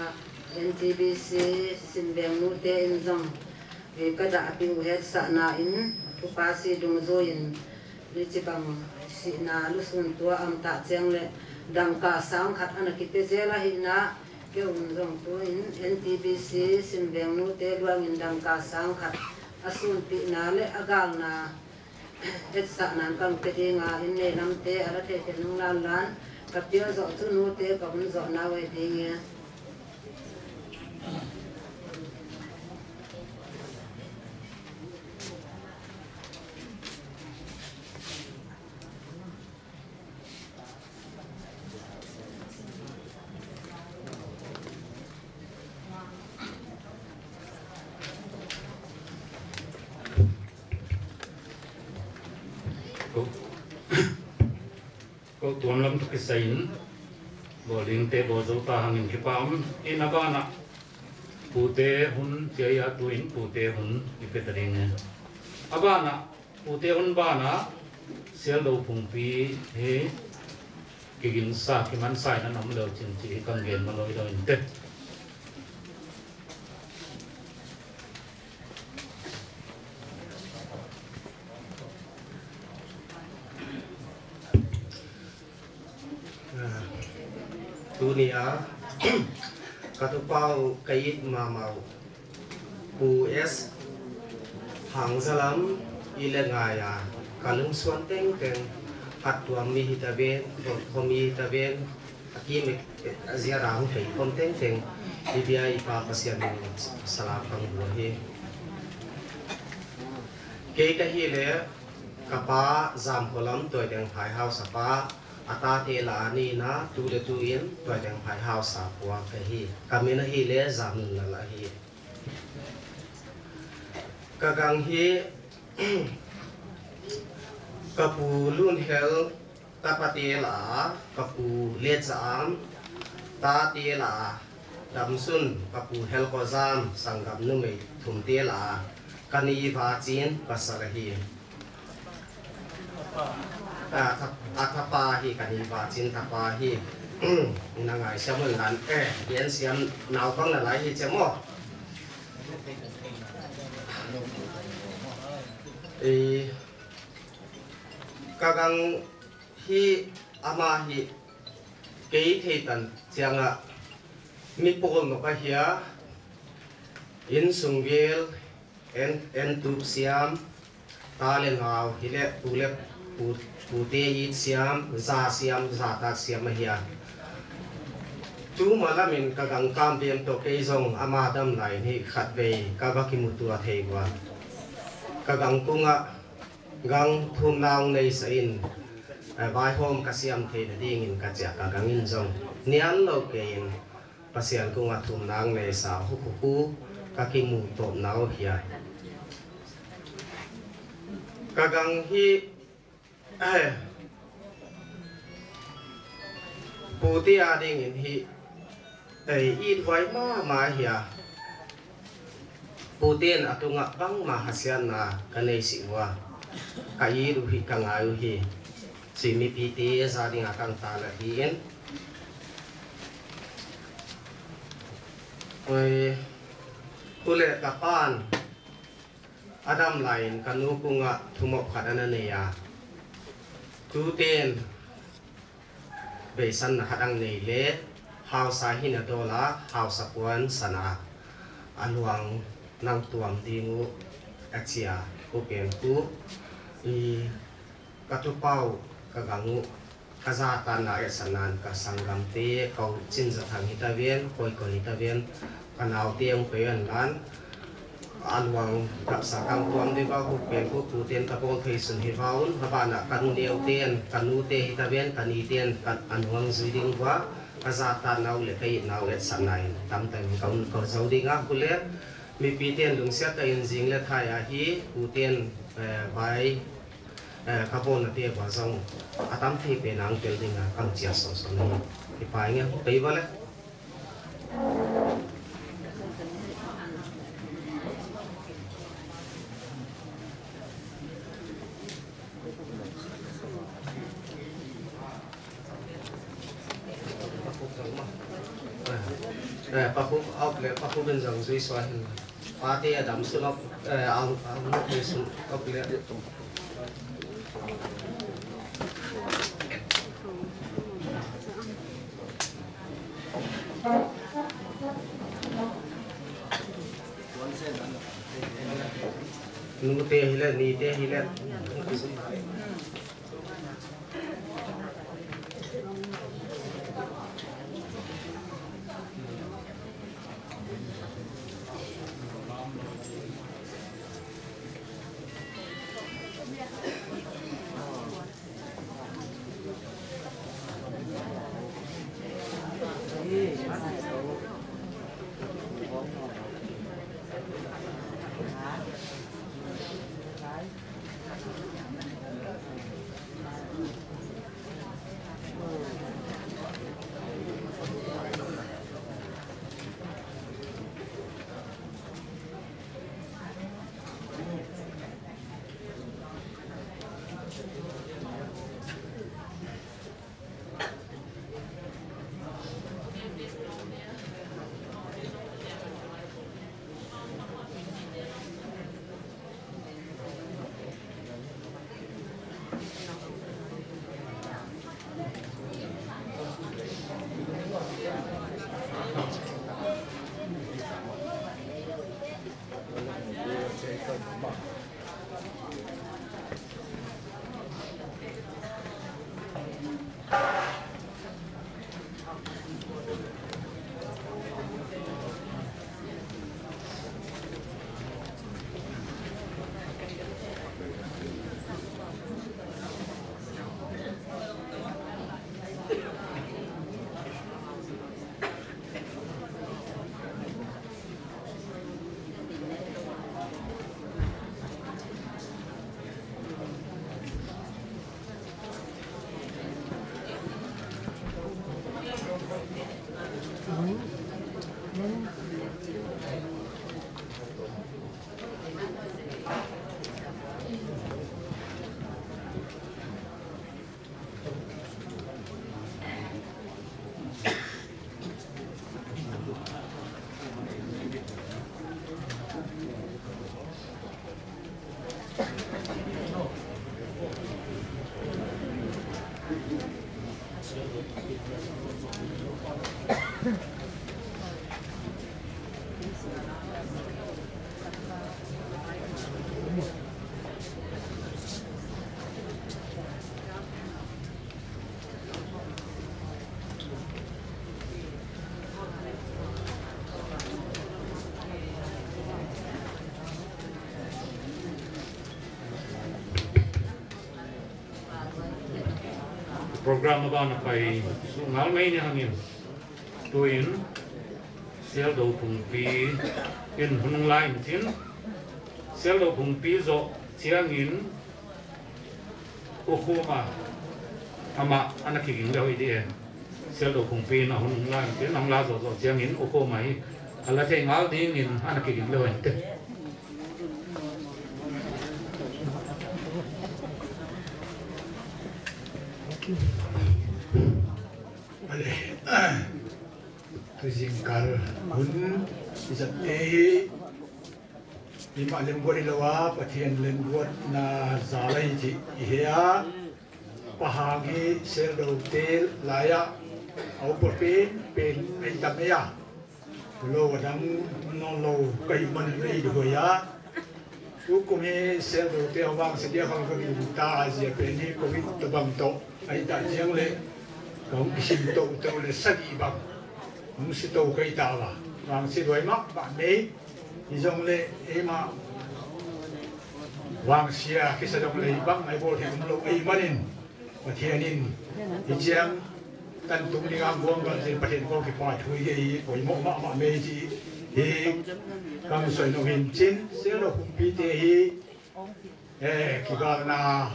ah N T B C Sinveng nute in zong ka dahpih uh hetsakna in Thupasi dungzui in hichibang sihna lusun tua om ta chiang leh dangka sang khat ana kipia zel ahihna, kei un zong tuin N T B C Sinveng nute luang in dangka sang khat a sunpihna leh a galna hetsakna in ka hon pe ding a, inn nei lamte a la theite nung lanlan ka pia zoh chu nute ka hun zoh nau ahi ding e. Ko, ko tuam lam toh kisai in, bawl dingte bawl zou ta hangin kipak om in, a ban ah pute hun chia a, tuin pute hun i pe ta ding e. A ban ah pute hun ban ah Sialdo Phungpi hi kigingsa, kimansa in a om leu chin chih hi ka hon gen mah lou hi lou in te. Tuni a ka tupa uh ka it mahmah uh Pu S Hangzalam i leh ngai a, ka lungsuan tengteng, hattuam mi hita ven, bawlkhawm mi hita ven, a kim a ziar a hong kei khawm tengteng i bia i Pa Pasian min in salam ka hon buk hi. Kei ka hih leh ka pa Zamkholam Tuaitengphai hausa pa, a tate lah a nihna, tu leh tu in Tuaitengphai hausa puak ka hi. Ka min ahih leh Zamnunlal ahi. Ka gang hi ka pu Lunhel tapate lah a, ka pu Letzaam tate lah a, Damsun, ka pu Helkhozam sanggam numei thumte lah a, ka ni vachin pasal ahi. A, a tha-, a thapa hi, ka ni vachin thapa hi. Na ngaihsiam un lan, eh, gen siam naupang na lai hi che maw. Eh, ka gang hi, amah hi, kei theih tan chiang a mi pawl nop ahi a, innsung gel, en, en tup siam, ta leh nau, hi leh pu leh pu, pute it siam, za siam, za tak siam ahi a. Tu malam in ka gang kam bem toh kei zong amah dam lai in hi khatvei ka va kimu tuah thei ua. Ka gang kung ah gang thumna hong neisa in, eh, vaihawm ka siam theihna ding in ka chi a, ka gang in zong nian lou kei in Pasian kung ah thumna hong neisa huk huk uh ka kimu tawpna uh hi a. Ka gang hi, eh, pute a ding in hi, eh, it huai mahmah hi a. Pute in a tung ah bangmah hasiatna ka nei sih ua. Ka it uh hi, ka ngai uh hi. Chi mipite za ding a ka hon tan ahi in. Oi, tu leh ka pa'n a dam lai in ka nu kung ah thumop khat ana nei a. Tuten beisanna khat a hong nei leh hausa hina dawl a, hausa puan san a, a luang nang tuam ding uh a chi a, pu pen pu. I ka tupa uh, ka gang uh, ka zahtakna etsakna in ka sanggamte, ka u Chinzathang hita ven, koi koi hita ven, ka naute hong pia un lan, a luang kapsa ka hong tuam ding ua, pu pen pu, puten ka bawl thei sun hi va un, a ban ah ka nu neute'n, ka nute hita ven, ka nite'n, ka a nuam zui ding ua, ka zahtakna uh leh ka itna uh etsakna in, tamtak in ka hun ko zou ding a, pu leh mipite'n lungsiat tak in zing leh thai a hi, puten, eh, vai, eh, ka bawlnate ua zong a tam thei pen a hong tel ding a ka hon chial sawmsawm hi. Kipak ing e, kei va leh. Eh, papu, ok le, papu ben zang zui sua hin. Pate a dam sun ok, eh, ang, ang le sun ok le. Nute hi le, nite hi le. Program a ban a pai suk ngal mai ni hangin, tuin Sialdo Phungpi in hun hong la in chin, Sialdo Phungpi zoh chiangin U Khuma amah ana kiging le hoih di e. Sialdo Phungpi in a hun hong la in chin, hong la zoh zoh chiangin U Khuma hi a la thei ngal dingin ana kiging le hoih in te. Ale, tu zingkal hun i zat te hi, i mah lem buai lou a, Pathian lem buatna zal ahi chih i he a, Pa Hang hi Sialdo te lai a, a upa pen pen ahi tam e a. Lou a dang nawn lou ka hih man lei di hoih a. Tukum hi Sialdo te a vangsia dia khang ka gingta a, zia pen hi Covid tawh bang tawh ahi ta chiang leh ka hong kisim toutou leh sagih bang hong si tou ka hi ta ua. Vangsia duai mahmah mai. Hi zong leh eimah vangsia kisa zong leh bang ngai bawl thei om lou ahih manin, Pathian in hi chiang tan tung ding a guang gal zel Pathian kong kipahthu hi, poimoh mahmah mai chih hi. Kam soi nung hin chin, Sialdo Phungpi te hi, eh, kigalna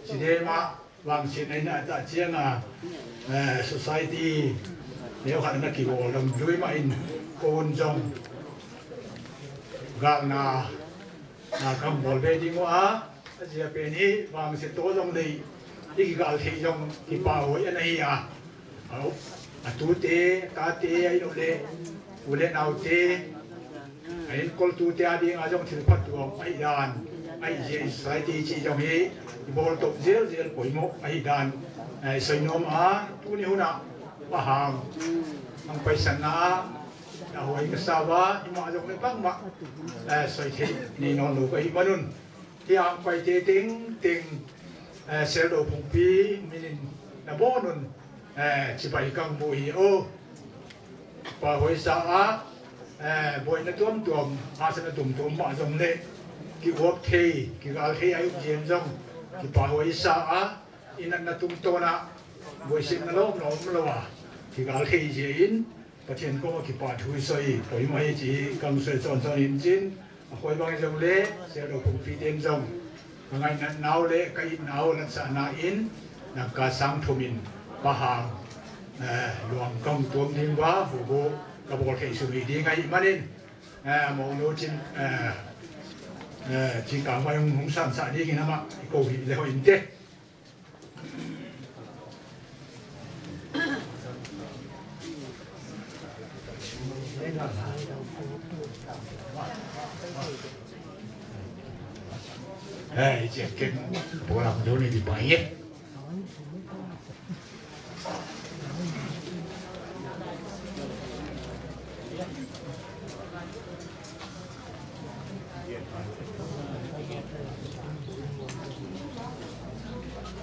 chi deuh mah vangsiatna in a ta chiang a, eh, society neu khat na kibawl lam lui mah in, kon zong galna, ah, kam bawl ve ding ua, a zia pen hi vangsia tawh zong leh i kigal theih zong kipahhuai ana hi a. Au, a tute, a tate, ahih leh U leh naute, a enkol tute a ding a zong thil phattuam ahihdan, ahihziak in society chih zong hi i bawl tou zelzel poimoh ahihdan, eh, soi nuam a, tuni hun ah Pa Hang hong paisanna ah, na huai ka sa ua, i mah zong leh bangmah, eh, soi theih nei nawnlou ka hih man un. Hiai a hong paite tengteng, eh, Seldou Phungpi min in na bawl un, eh, chibai ka hon buk hi. Aw, Pa huai sa a, eh, buaina tuamtuam, hahsatna tuamtuam mah zong leh, kihuap thei, kigal thei a hih zen zong, kipahhuai sa a, i natna tungtawn ah, buaisetna lawmlawm lou a, kigal thei ziakin, Pathian kong ah kipahthu i sawi, poimoh hi chih ka hon sawi sawnsawn in chin, a huai bang zong leh, Seldou Phungpi ten zong, ka ngaihna uh leh, ka itna uh latsakna in, dangka sang thum in, Pa Hang, eh, luang ka hon tuam ding ua, hubu, ka bawl theih suk hi ding ahih man in, eh, mawngnu chin, eh, eh, chi ka mai hong, hong sansak ding in amah, i kou hi leh hoih in te. Eh, i chiang ken, program dun i di pai e.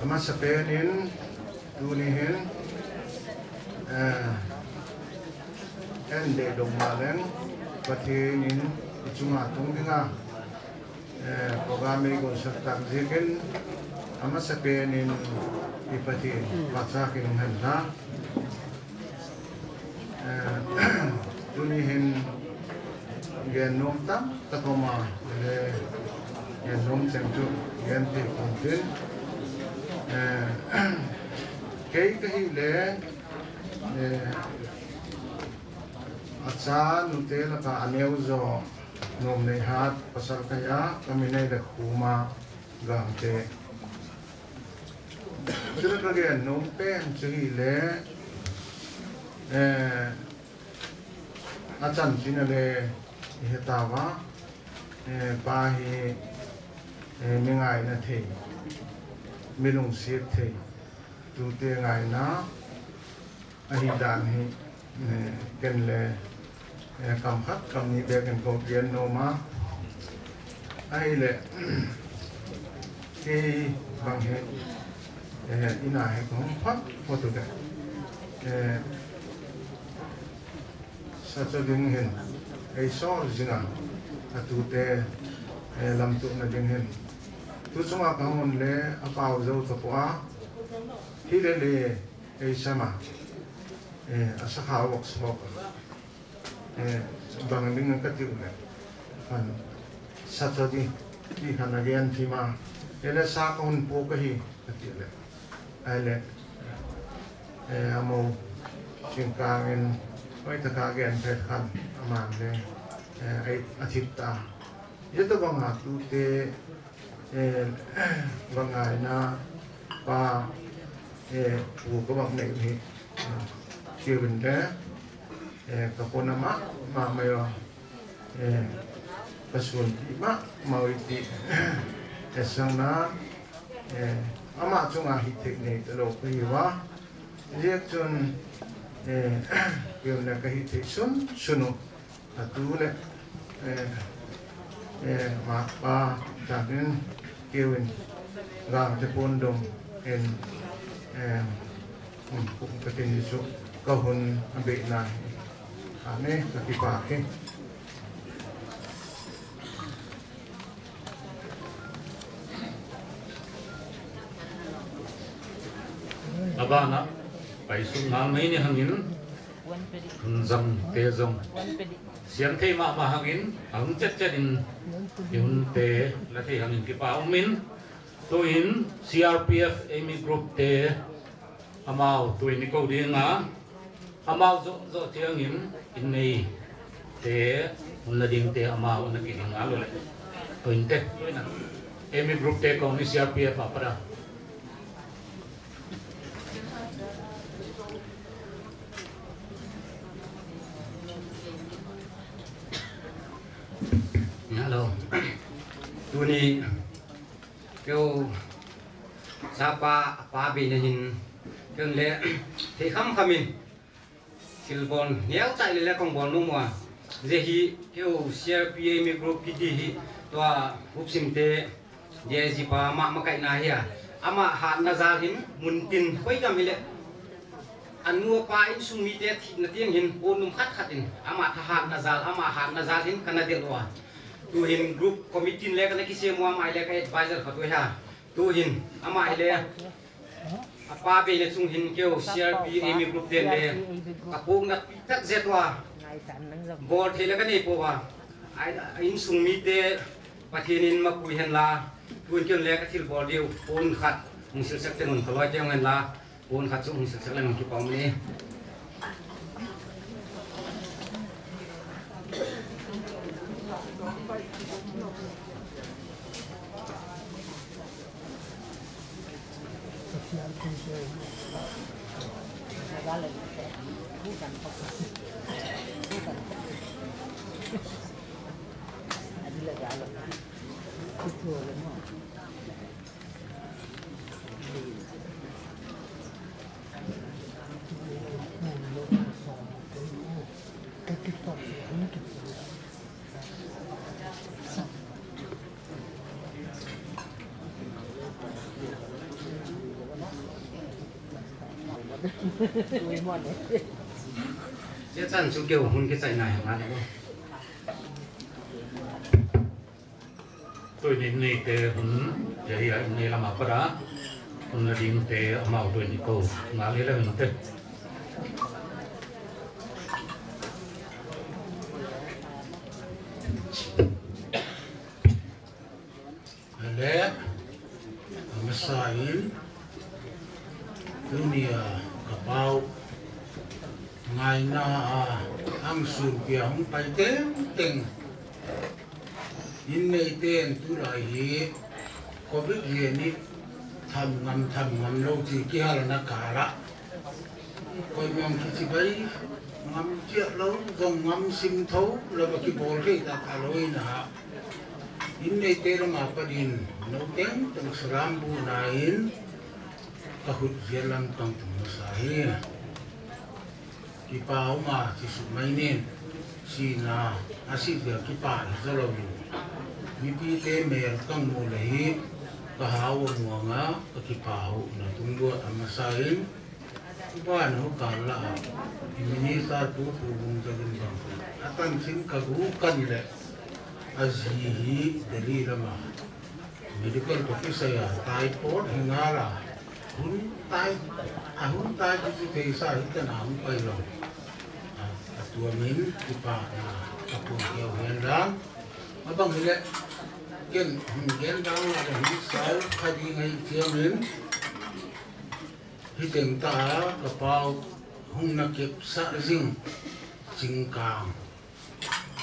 A masapen in, tuni hin, eh, en deih dong mah leng, Pathian in i chunga tung ding a, eh, program i gon sak tak ziakin, a masapen in i Pathian pahtak in hen la. Eh, tuni hin gen nuam tampi tak om a, leh gen nuam cheng chu gen thei pon tin. Eh, kei ka hih leh, eh, a cha nute laka a neu zaw Nuamneihat pasal ka hia, ka min ahihleh Khuma Gangte. Chuleh ka gen nuam pen chu hileh, eh, a chanchin a leh i het ua, eh, pa hi, eh, mi ngaihna thei, mi lungsiat thei, tute ngaihna, ahihdan hi, eh, ken leh, eh, kam khat kam nih bek in kou gen nuam a. Ahihleh, kei bang hi, eh, inn a hi kong phak phot uh leh, eh, sachaw ding hin, ei sawl zing a, a tute, eh, lamtuhna ding hin. Tu chunga ka hon leh a pau zou ta pua, hileh leh, ei sam a, eh, a sakha vok sawk a, eh, bang ding ka ti uh leh, khan sachaw di, ti khan a gen thim a, eh, leh sa ka hon puk ahi, ka ti leh. Ahihleh, eh, amau singkang in, hoih taka gen phet khan, aman leh, eh, ei, a thip ta. Hiai tabang a tute, eh, va ngaihna pa, eh, pu ka bang nei hi, eh, Kevin leh, eh, ka pona mahmah mai ua, eh, ka sunpih mahmah uh i chih, eh, sang na, eh, amah chunga hihtheih nei talou ka hi ua, ziak chun, eh, Kevin leh ka hihtheih sunsun uh. A tu leh, eh, eh, mah pa, ta in, Kevin, Gangte pondong in, eh, um, kum ka tin i su, ka hun a beina hi. Amen, ka kipak hi. A ban ah, paisuk ngal mai ni hangin, hun zangte zong siam thei mahmah hangin, a hun chetchet in, i hunte la thei hangin kipak um in, tuin C R P F Army Group te, amau tuin i kou ding a, amau zoh, zoh chiangin, inn neite, hun la dingte, amau na kiding a lou leh. Tuin te, tuin a. Army Group te kou ni C R P F a pat a. Bina hin, ken le, thei khamkham in, thil bawl neu chai le le kong bawl nuam ua. Zia hi, keu C R P A mi group kiti hi, tua hupsimte, D I G pa mah makaihna hi a. Amah hatna zal hin, mun tin, koi gam hi le. A nu a pa insung mite thihna tiang hin, pawt num khat khat in, amah thahatna zal, amah hatna zal hin, ka na delh ua. Tu hin group committee le ka na kisem ua, amah le ka advisor khat uh hi a. Tu hin, amah hi le, a pa bei le chung hin keu C R P A mi group ten le, ka pawtna pi tak zet ua. Bawl thei le ka nei pua ua. Ai, insung mite, Pathian in mapui hen la, tu in ken le ka thil bawl diu, pawt khat, hong silsek teng un ka loi teng hen la, pawt khat chu hong silsek leng kipahhuai. Zia chan chu keu hun kichaihna hi ngal e. Tuni neite hun, ya ya, ni lama para, hun la dingte amau tuni ko, ngal e la hun te. Ale, a masa in, tuni a ka pau, ngaihna a, ang sun pia hong pai tengteng. Inn neite'n tulai hi, covid zen in, tham ngam, tham ngam lou chi kihalna kal ah. Koi mong kichi bai, ngam chiah lou, zong ngam sim thou, lou va kibawl thei ta ta lou in a. Inn neite lam apat in, nou tengteng salam buna in, ka khut zial lam tang tung masa hi. Kipak um a, chi suk mai nin, sihna, a sih ziak kipak hi zaw lou in. Mipite mel kang mu leh hi, ka hau a muang a, ka kipak uh na tung luat a masa in, Upa nou kal la, i minister pu pu bung jagin bang. A tan chin ka gu kan leh, a zi hi Delhi lam a. Medical officer a, typhoid hi ngal a. Hun tai, a hun tai chu chu thei sa hi tan a hun pai lou. A, a tuam in, kipakna, ka pun keu hen lam. A bang hi leh, ken, hun gen dang la, hun sau, kha di ngai chiam in. Hi teng ta ka pau hong na kep sa zing Chingkang.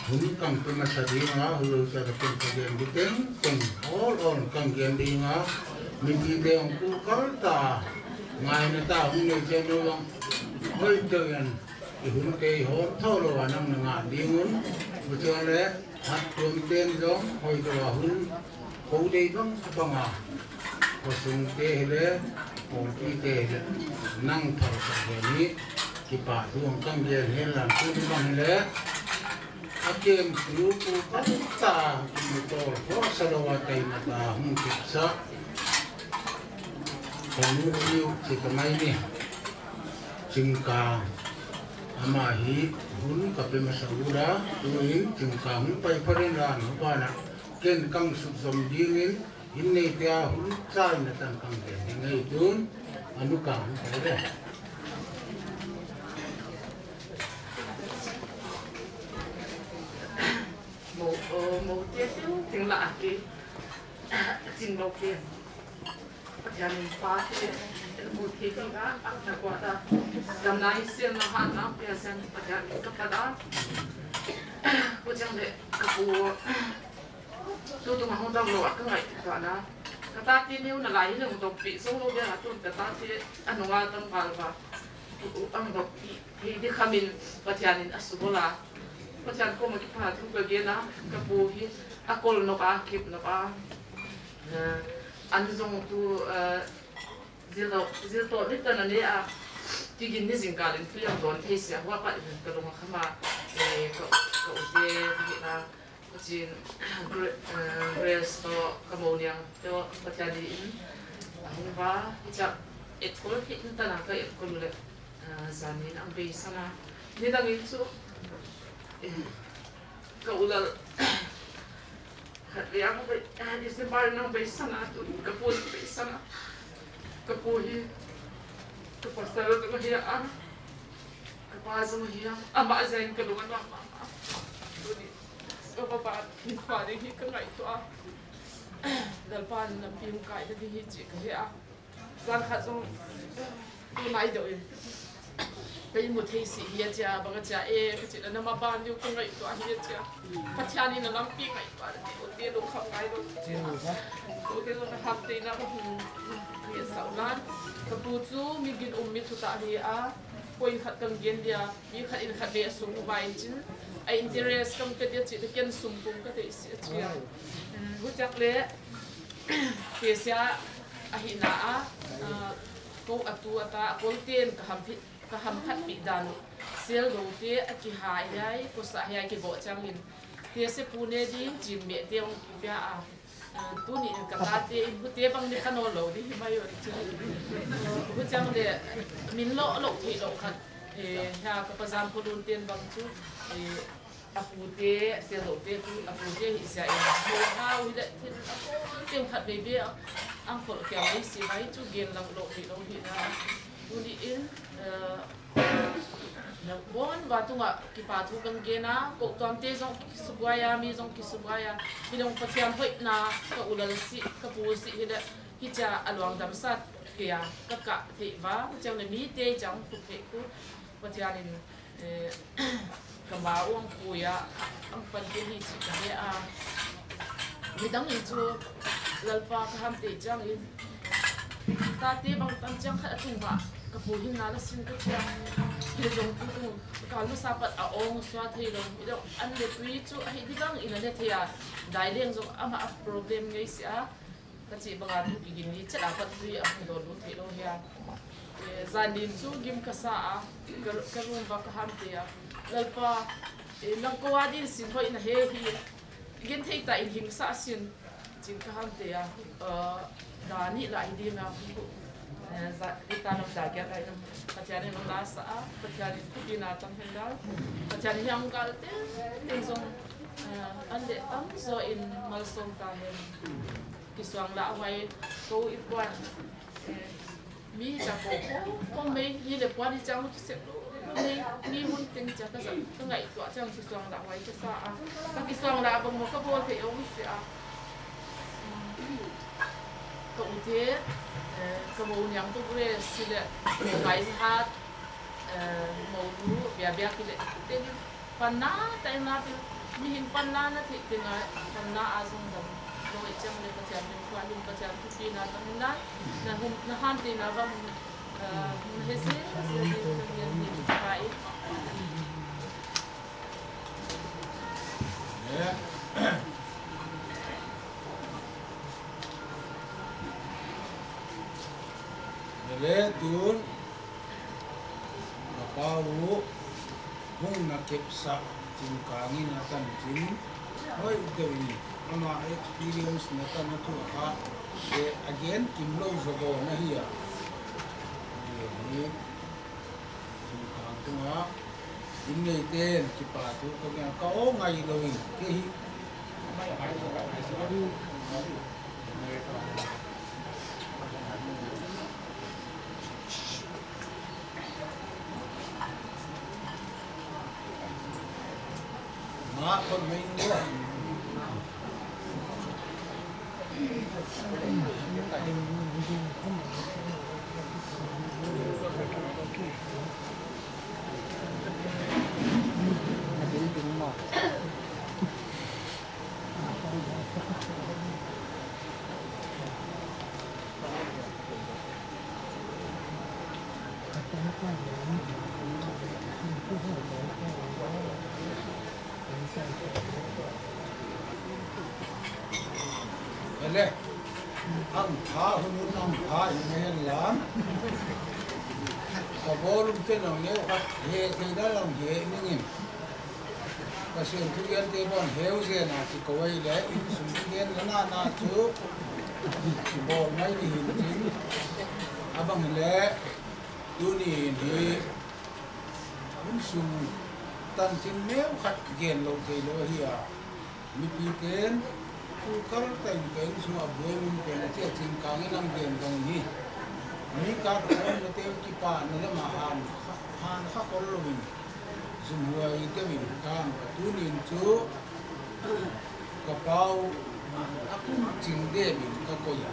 Hun kang pe masa ding a, hu lo sa ka pen ka gen di teng, teng all all kang gen ding a, mipite hong ku kal ta, ngaihna ta hong nei chen no long, hoi teuh in, i hun te i hawm thou lou a nang na ngah ding un, bu chen le, Hat tuam ten zong, hoi tua hun, ko dei bang bang a. Ko sung te hi leh, ko pi te hi leh, nang thau sa he ni, kipak tuang kang gen hen lam tu ni bang hi leh. A kem tu ku kal ta, ki mu tol, ko sa lou a tai na ta, hung kip sa. Ka nu liu, chi ka mai ni. Chingkang. Amah hi hun ka pe masa ula, tuin Chingkang hun pai pha den la, nu pa na, ken kang suk zom ding in, inn neite a hun chai na tan kang ken ding ei tun, a nu kang hun pai le. Mo, oh, mo te ting ting la ki. Ching lo ki. Pathian in pa te, mu thei ding a, a na kua ta. Damna i siam na hatna pia siam Pathian in ka phat a. Ko chang le, ka pu, tu tu ma hong dam lou a ka ngai ta na. Ka tate neu na lai hi leng dong pi, so lou bia tu ka tate, a nung a tam bal ba. Tu ang dong pi, hei di khamin Pathian in a su bol a. Pathian koma kipahthu ka gen a, ka pu hi, a kol nop a, kip nop a. Eh, an zong tu, eh, Zil toh, zil toh ni tan a ni a. Kigin ni zingkal in thil hong dawn thei sia, huai apat in ka lung a kham a, eh, ka, ka ute, ka hihna, ka chin, Gra-, eh, Grace toh, ka mou niang toh, Pathian in, a hong va, hichia, etkol hi in tan a ka etkol leh, eh, zan in ang beisan a. Nidang in chu, eh, ka u Lal, Khatvei a ka bei, ah, December nang beisan a, tu ka pu beisan a. Ka pu hi, ka pasal zong hi a, ka pa zong hi a, amah ziakin ka lung a nuam mahmah. Tuni, ka pa pa, ni khua ding hi ka ngaihtuah a. Lalpa'n lampi hong kai ding hi chih ka hi a. Zan khat zong tu nai deuh in ka i mu thei si hi a chia, bang a chia, eh, ka chih na mah ban deuh ka ngaihtuah hi a chia. Pathian in a lampi ngaihtuah na te, ute lungkham ngai lou chia. Ute zong na hamtheihna ka hong, hong sau nan. Ka pu chu mi ginum mi thutah hi a, point khat ka gen dia, mi khat in khatvei a sum uva in chin. A interest ka mu dia chih, ken sum pum ka theih si a chia. Hmm, huchiak leh, Tesia ahihna a, ah, kou a tu a ta, a kol ten ka hamphat, ka hamphatpih dan uh. Sel do te a kihai hiai, kosa hiai kiboh chiangin. Tesia pu ne ding, chin meh te hong kipia a. Ah, tuni in ka tate in, hute bang ni kha nawn lou ding hi mai uh chi. Huchiang leh, min lou, lou theih lou khat. Eh, hiai ka pa Zam Kholun ten bang chu, eh, a pute, Sel do te tu, a pute hi sia in, mo hau hi leh thil a pawl teng khat veve a, ang khol kiang lei si mai chu gen lang lou hi lou hi na. Tuni in, eh, na bon va tunga kipahthu kan gen a, kou tuam te zong kisubuai a, mi zong kisubuai a, mi dong Pathian hoihna, ka u Lal si, ka pu si hi leh, hichia a luang dam sa kei a, ka kah theih va, chiang leh mi te chiang khu theih khu, Pathian in, eh, ka ma uang pui a, ang pan te hi chih ka hi a. Midang in chu Lalpa ka hamte chiangin, tate bang tam chiang khat a tung mah, ka pu hinna la sin ka chiang. Hi zong tu tung, kal masa pat a ong sua thei lou. Midang an le tui chu a hi di bang in a ne thei a. Dai leng zong amah a problem ngei si a. Ka chih bang a tu kigin ni chet a pat tui a hong dawn lut theih lou hia. Eh, zan din chu gim ka sa a, ka, ka room va ka hamte a. Lalpa, eh, nang kou a din sin hoih na hi hi. Gen thei ta in hing sa sin. Chin ka hamte a. Eh, da nih la hi din a. Eh, za, i ta nam da kia ka i nam. Pathian in hong la sa a. Pathian in thupina tang hen la. Pathian in hong kal teng, teng zong, eh, an leh tamzaw in malsawm ta hen. Kisuang lah huai kou i puan. Eh, mi cha kou kou, kou mei, mi leh puan i chang kisep lou. Kou mei, mi hun teng cha ka zat, ka ngaihtuah chiang kisuang lah huai ka sa a. Ka kisuang lah bang maw ka bawl thei om si a. Ka ute, eh, ka mou niang kou Grace si leh, mou ngai hat, eh, mou nu, bia bia ki leh, teng, Panna, taina pil, mihing panna na theih teng a, panna a zong dam. Loi chiang leh Pathian min khua lum Pathian thupina tang in la, na hum, na hamte na va hum, eh, hum he se, se di ka ngen hi ka i. Eh. Leh tun, ka pa uh, hong na kepsa, Chin Kang in a tan chin, hoih deuh in, ama experience na tan a thu a, eh, again, kim lou zaw go na hi a. Ni, Chin Kang tung a, inn neiten, kipahthu, ka ngai, ka aw ngai lou in, kei hi. Ele. Ang pha hun un ang pha in hen lam. Ka volume te nang neu khat he thei dan lang he ning in. Pasian thugen te bang heu zen a chi ko ai le, insung thugen na na na chu chi bawl mai di hin chin. A bang le, tuni in hi, insung tan chin neu khat gen lou thei lou hi a. Mipi ten, tu kal ta in ka insung a buai mun pen a chia chin kang in ang gen dong hi. Mi ka khawm na te kipahna lam a han kha, han kha kol lou in. Zumhuai deuhin ka hang a, tuni in chu ka pa uh a kum ching deuhin ka koih a.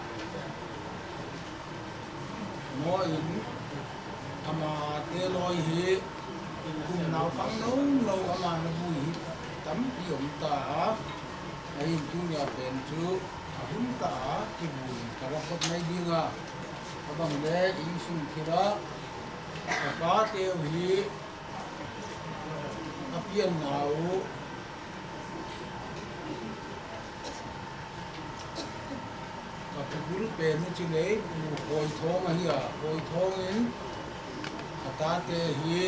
Maw in ama te lawi hi kum naupang nounou ama na vui hi tampi om ta a. Ahin tuni a pen chu a hun ta a kivui ka ra phot mai ding a. A bang le insung thil a ka pa te uh hi a pianna uh ka pu bul pen uh chi lei, Pu Hawi Thawng ahi a, Hawi Thawng in a tate hi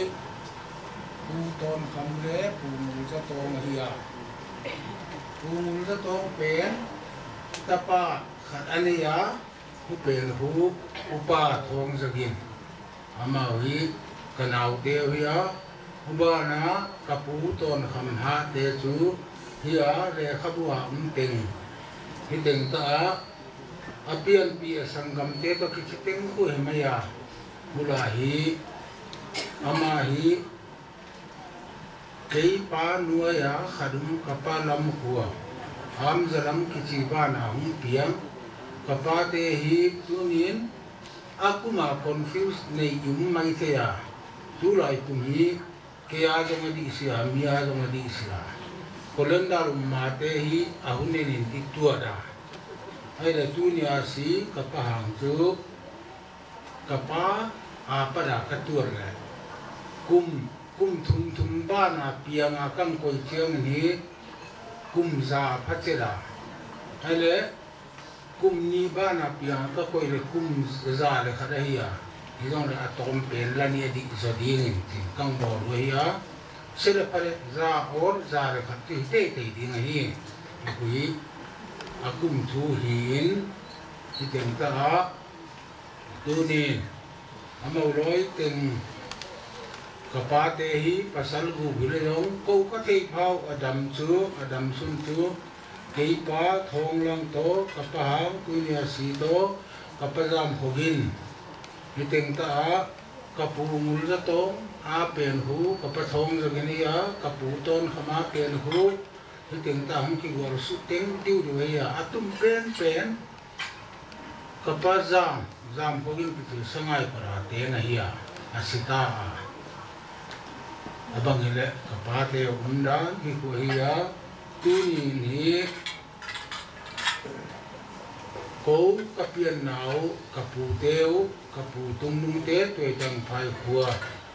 Pu Tawn Kham le Pu Ngul Za Tawng ahi a. Pu Ngul Za Tawng pen tapa khat ahi a, hu pen hu, Upa Thawng Za Gin. Amau hi ka naute uh hi a, hubanah ka pu Tawn Kham Hate chu hi a, lekhabu a um teng. Hi teng ta a, a pianpih a sanggamte toh kichi teng khu hi mai a. Hulai hi, ama hi, kei pa nuai a khat um ka pa lam khua, Hamzalam kichi banah hung piang. Ka pate hi tuni in a kum a confuse nei um maithei a. Tulai kum hi kei a zong a dih sia, mi a zong a dih sia. Calendar um mate hi a hun en in ti tuat a. Ahihleh tuni a si ka pa hang chu ka pa a pat a ka tuat leh kum, kum thum thum banah piang a ka koih chiang in hi kum za pha chet a. Ahihleh kum nih banah piang a ka koih leh kum za leh khat ahi a. Hi zong leh a tawm pen la nih a dih zaw ding in chin ka bawl uh ahi a. Sia leh pha leh za awl za leh khat chu hi teitei ding ahi. Hi khu hi a kum thu hi in, hi teng ta a. Tuni in, amau lawi teng ka pate hi pasal gup hi leh zong kou ka theih phau a dam chu, a dam sun chu, kei pa Thawng Lang toh, ka pa hang tuni a si toh, ka pa Zam Kho Gin. Hi teng ta a, ka pu Ngul Za Tawng a pen hu, ka pa Thawng Za Gin ahi a, ka pu Tawn Kham a pen hu, hi teng ta hong kigual suk teng diudiu ahi a, a tum penpen. Ka pa Zam, Zam Kho Gin kichi Sangai Para te na hi a, a si ta a. A bang hileh ka pate umdan hi khu ahi a, tuni in hi kou ka pianna uh, ka pute uh, ka pu Tung Nung te Tuaitang Phai khua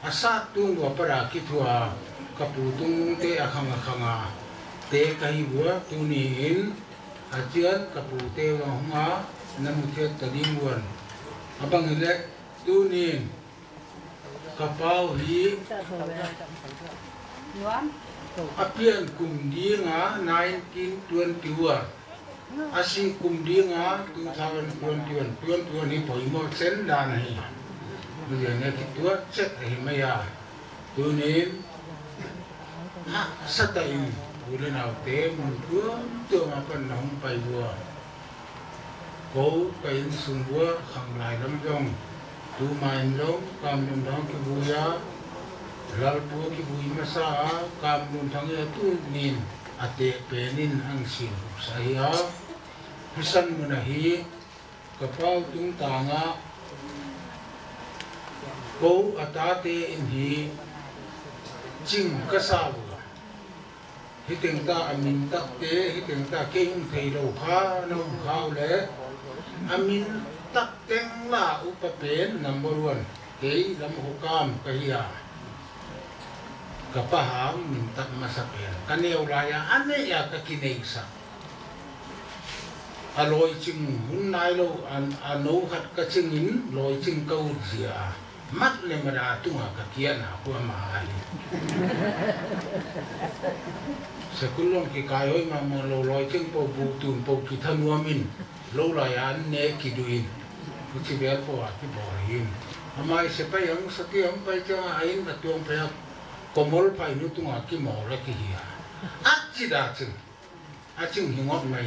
a sat tung ua para kithuah, ka pu Tung Nung te a khang a khang a te ka hi ua, tuni in a chian ka pute uh hong a na mu thiat ta ding uan. A bang hileh tuni in ka pa uh hi a pian kum ding a nineteen twenty-one, a si kum ding a two thousand twenty-one, twenty-one hi poimoh chen dan ahi. Mizia ne kituat chet ahi mai a. Tuni in hahsa tah in u leh naute mun tuamtuam apan na hong pai ua. Kou ka insung ua khanglai lam zong tuma in zong Kamlun Thang kivui a, Lalpu kivui masa a, Kamlun Thang hi a tuni in a teh pen in hong sin husa hi a. Hi san mun a hi ka pa uh tungtang ah kou a tate in hi ching ka sa ua. Hi teng ta a min takte, hi teng ta kei hong theilou kha na hong khau leh a min tak teng la upa pen number one kei Lam Kho Kam ka hi a. Ka pa hang min tak masa pen ka neu lai a, a neih a ka kineihsak. A lawiching hun nailou, a, a nou khat ka chingin lawiching ka ut zia. Mat le mada tunga ka kiana kua ma ahi. School long kikai hoih mahmah lou, lawiching pou bu tun pou kithanuamin. Lou lai an ne kiduin. Huchi vel pou a kibawl hin. Amah i sepai ang sati ang pai chiang a in a tuang pai a komol pai nu tunga kimawl a kihia. A chi da ching. A ching hi ngawt mai.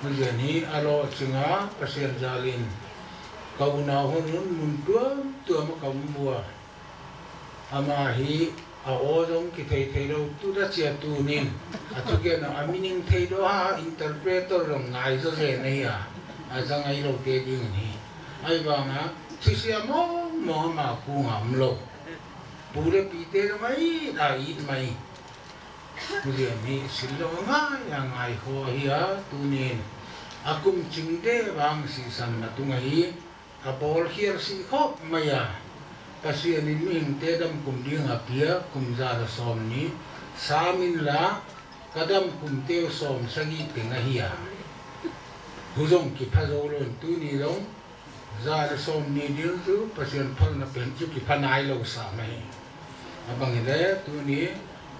Huzian hi a lawching a Pasian zalin ka unau hon un mun tuamtuam a ka um ua. Amah hi a aw zong kitheithei lou, tu da chia tunin. A thugen a meaning thei lou a, interpreter zong ngai zaw zen ahi a. A za ngailou te ding hi. Ahihvang a, thusia mawngmawng amah kung a om lou. Pu le pite zong a it a it mai. Huzian hi sil lou a ngai a ngai khawh ahi a, tunin a kum ching deuh vang sisan na tung ahi, a bawlkhial si khop mai a. Pasian in mihingte dam kum ding a pia, kum za leh sawmnih, sam inla, ka dam kum teu sawmsagih teng ahi a. Hu zong kipha zou lou in tuni zong, za leh sawmnih ding chu Pasian phalna pen chu kipha nailou sam ahi. A bang hileh tuni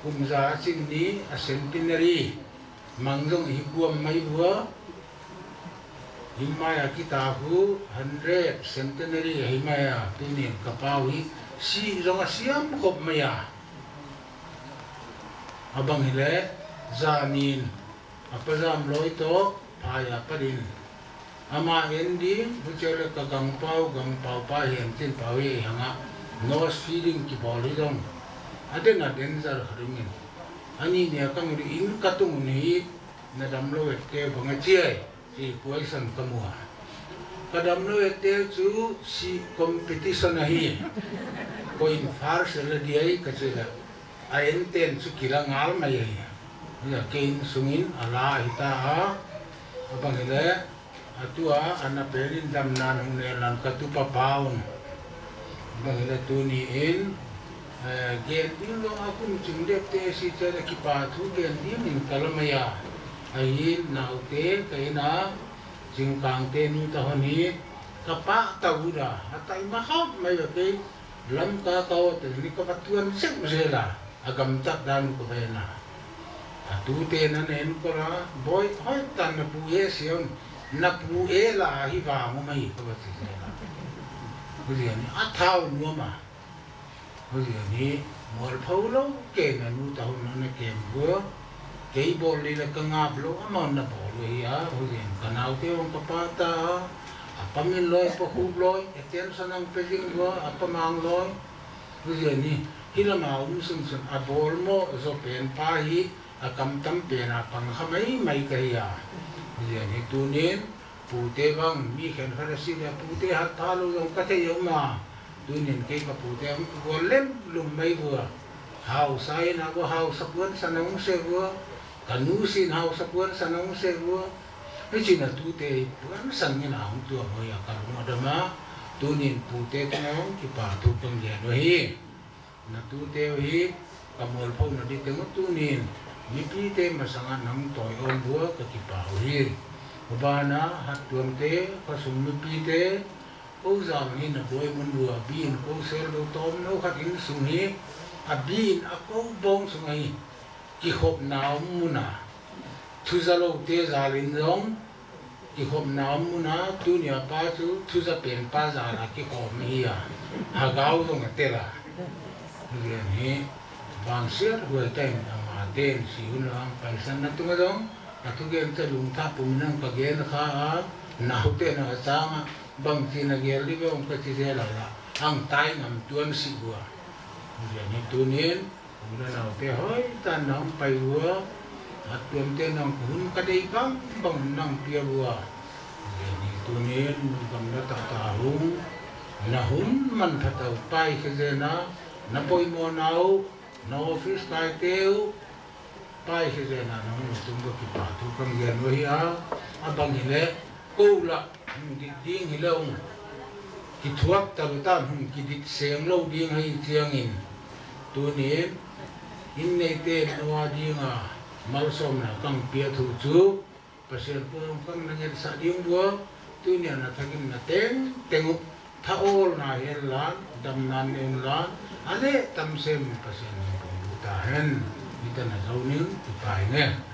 kum za a ching ni a centenary mang zong hi kuam mai ua. Hi mai a kita hu hundred centenary ahi mai a, tunin ka pau hi si zong a siam khop mai a. A bang hileh zanin a pa Zamloi toh phai a pat in. Amah en ding, huchi leh ka gangpau, gangpau pa hiam chin pau hi hang a. Nose feeding kibawl hi zong. A den a den zar kha ding in. A ni nia ka ngu ding in ka tung un hi na damlou et teu bang a chi ai. Chi kuai san ka mu a. Ka damlou et teu chu si competition ahi. Ko in far sel a di ai ka chi la. A en ten chu kila ngal mai ahi. Hia kei in sungin a la hi ta a. A bang hileh, a tua, a na pen in damna hong nen lan ka tu pa paun. A bang hileh tuni in, eh, gen ding lou a kum ching deuh te si chia leh kipa thu gen ding in ka la mai a. Ahi naute, ka inn a, Chingkangte nu ta hon hi, ka pah ta ua, a tai ma khop mai a kei, Lamka ka aw te ni ka va tuan sek zel a, a gamtat dan ka ve na. A tute na nen ko la, boi, hoih tan na pu e siam, na pu e la hi va mo mai ka va chi zel a. Huzian hi, a thau nuam a. Huzian hi, mualpho lou, kei na nu ta hon na kem ua. Kei bawl leh ka ngap lou, amah na bawl ua hi a. Huzian ka naute hong ka pah ta. A pa Minloi, pa Khuploi, attention ang pe zing ua, a pa Mangloi. Huzian hi, hi lam a um sunsun, a bawl mo, zo pen pa hi, a kam tam pen a pang kha maimai ka hi a. Huzian hi tunin, pute bang, mi khenkhat a si leh pute hat pha lou zong ka thei om a. Tunin kei ka pute hong ka gual lem lum mai ua. Hausa in a ua hausa puansan hong se ua. Ka nu sin hausa puansan hong se ua. Hichi na tute puansan in a hong tuam ua ka lung a dam a. Tunin pute tungah hong kipa thu kong gen ua hi. Na tute uh hi, ka mualpho na di teng uh tunin, mipite masanga nang tawi om ua ka kipa uh hi. Huban a, Hattuamte, khosung mipite, kou zang hi na buai mun ua, bin kou sel lou tawm nou khat inn sung hi, a bin a kou bawng sung ahi. Kikhopna om mun a, thuza loute zalin zong, kikhopna om mun a, tuni a pa chu thuza pen pa zal a kikhawm hi a, hagau zong a tel a. Huzian hi, bangsiat huai ta in amah ten si hun lang paisan na tung a zong, a thugen ta lungtha pum nang ka gen kha a, naute na chang a, bangchi na gel di ve ong ka chi zel a la, ang tai ngam tuan si ua. Huzian hi tunin, Kum le naute hoih tan nang pai ua, Hattuamte nang hun ka deih bangbang nang pia ua. Huzian hi tunin, gam na ta ta hung, na hun manpha ta uh pai khe zen a, na poimoh na uh, na office kaite uh, pai khe zen a, na hun tung ka kipa thu kong gen ua hi a, a bang hileh, kou la, hong dit ding hilou, kithuak ta lou tan hong kidit seng lou ding hi chiangin. Tunin, inn neite nou a ding a, malsawmna kong pia thu chu, Pasian pumkam na ngetsah ding ua, tuni a na thak in na tengteng uh, thahatna hen la, damna nei un la, a leh tam sem Pasian in pumkam ta hen, hita na zou ning, kipak e.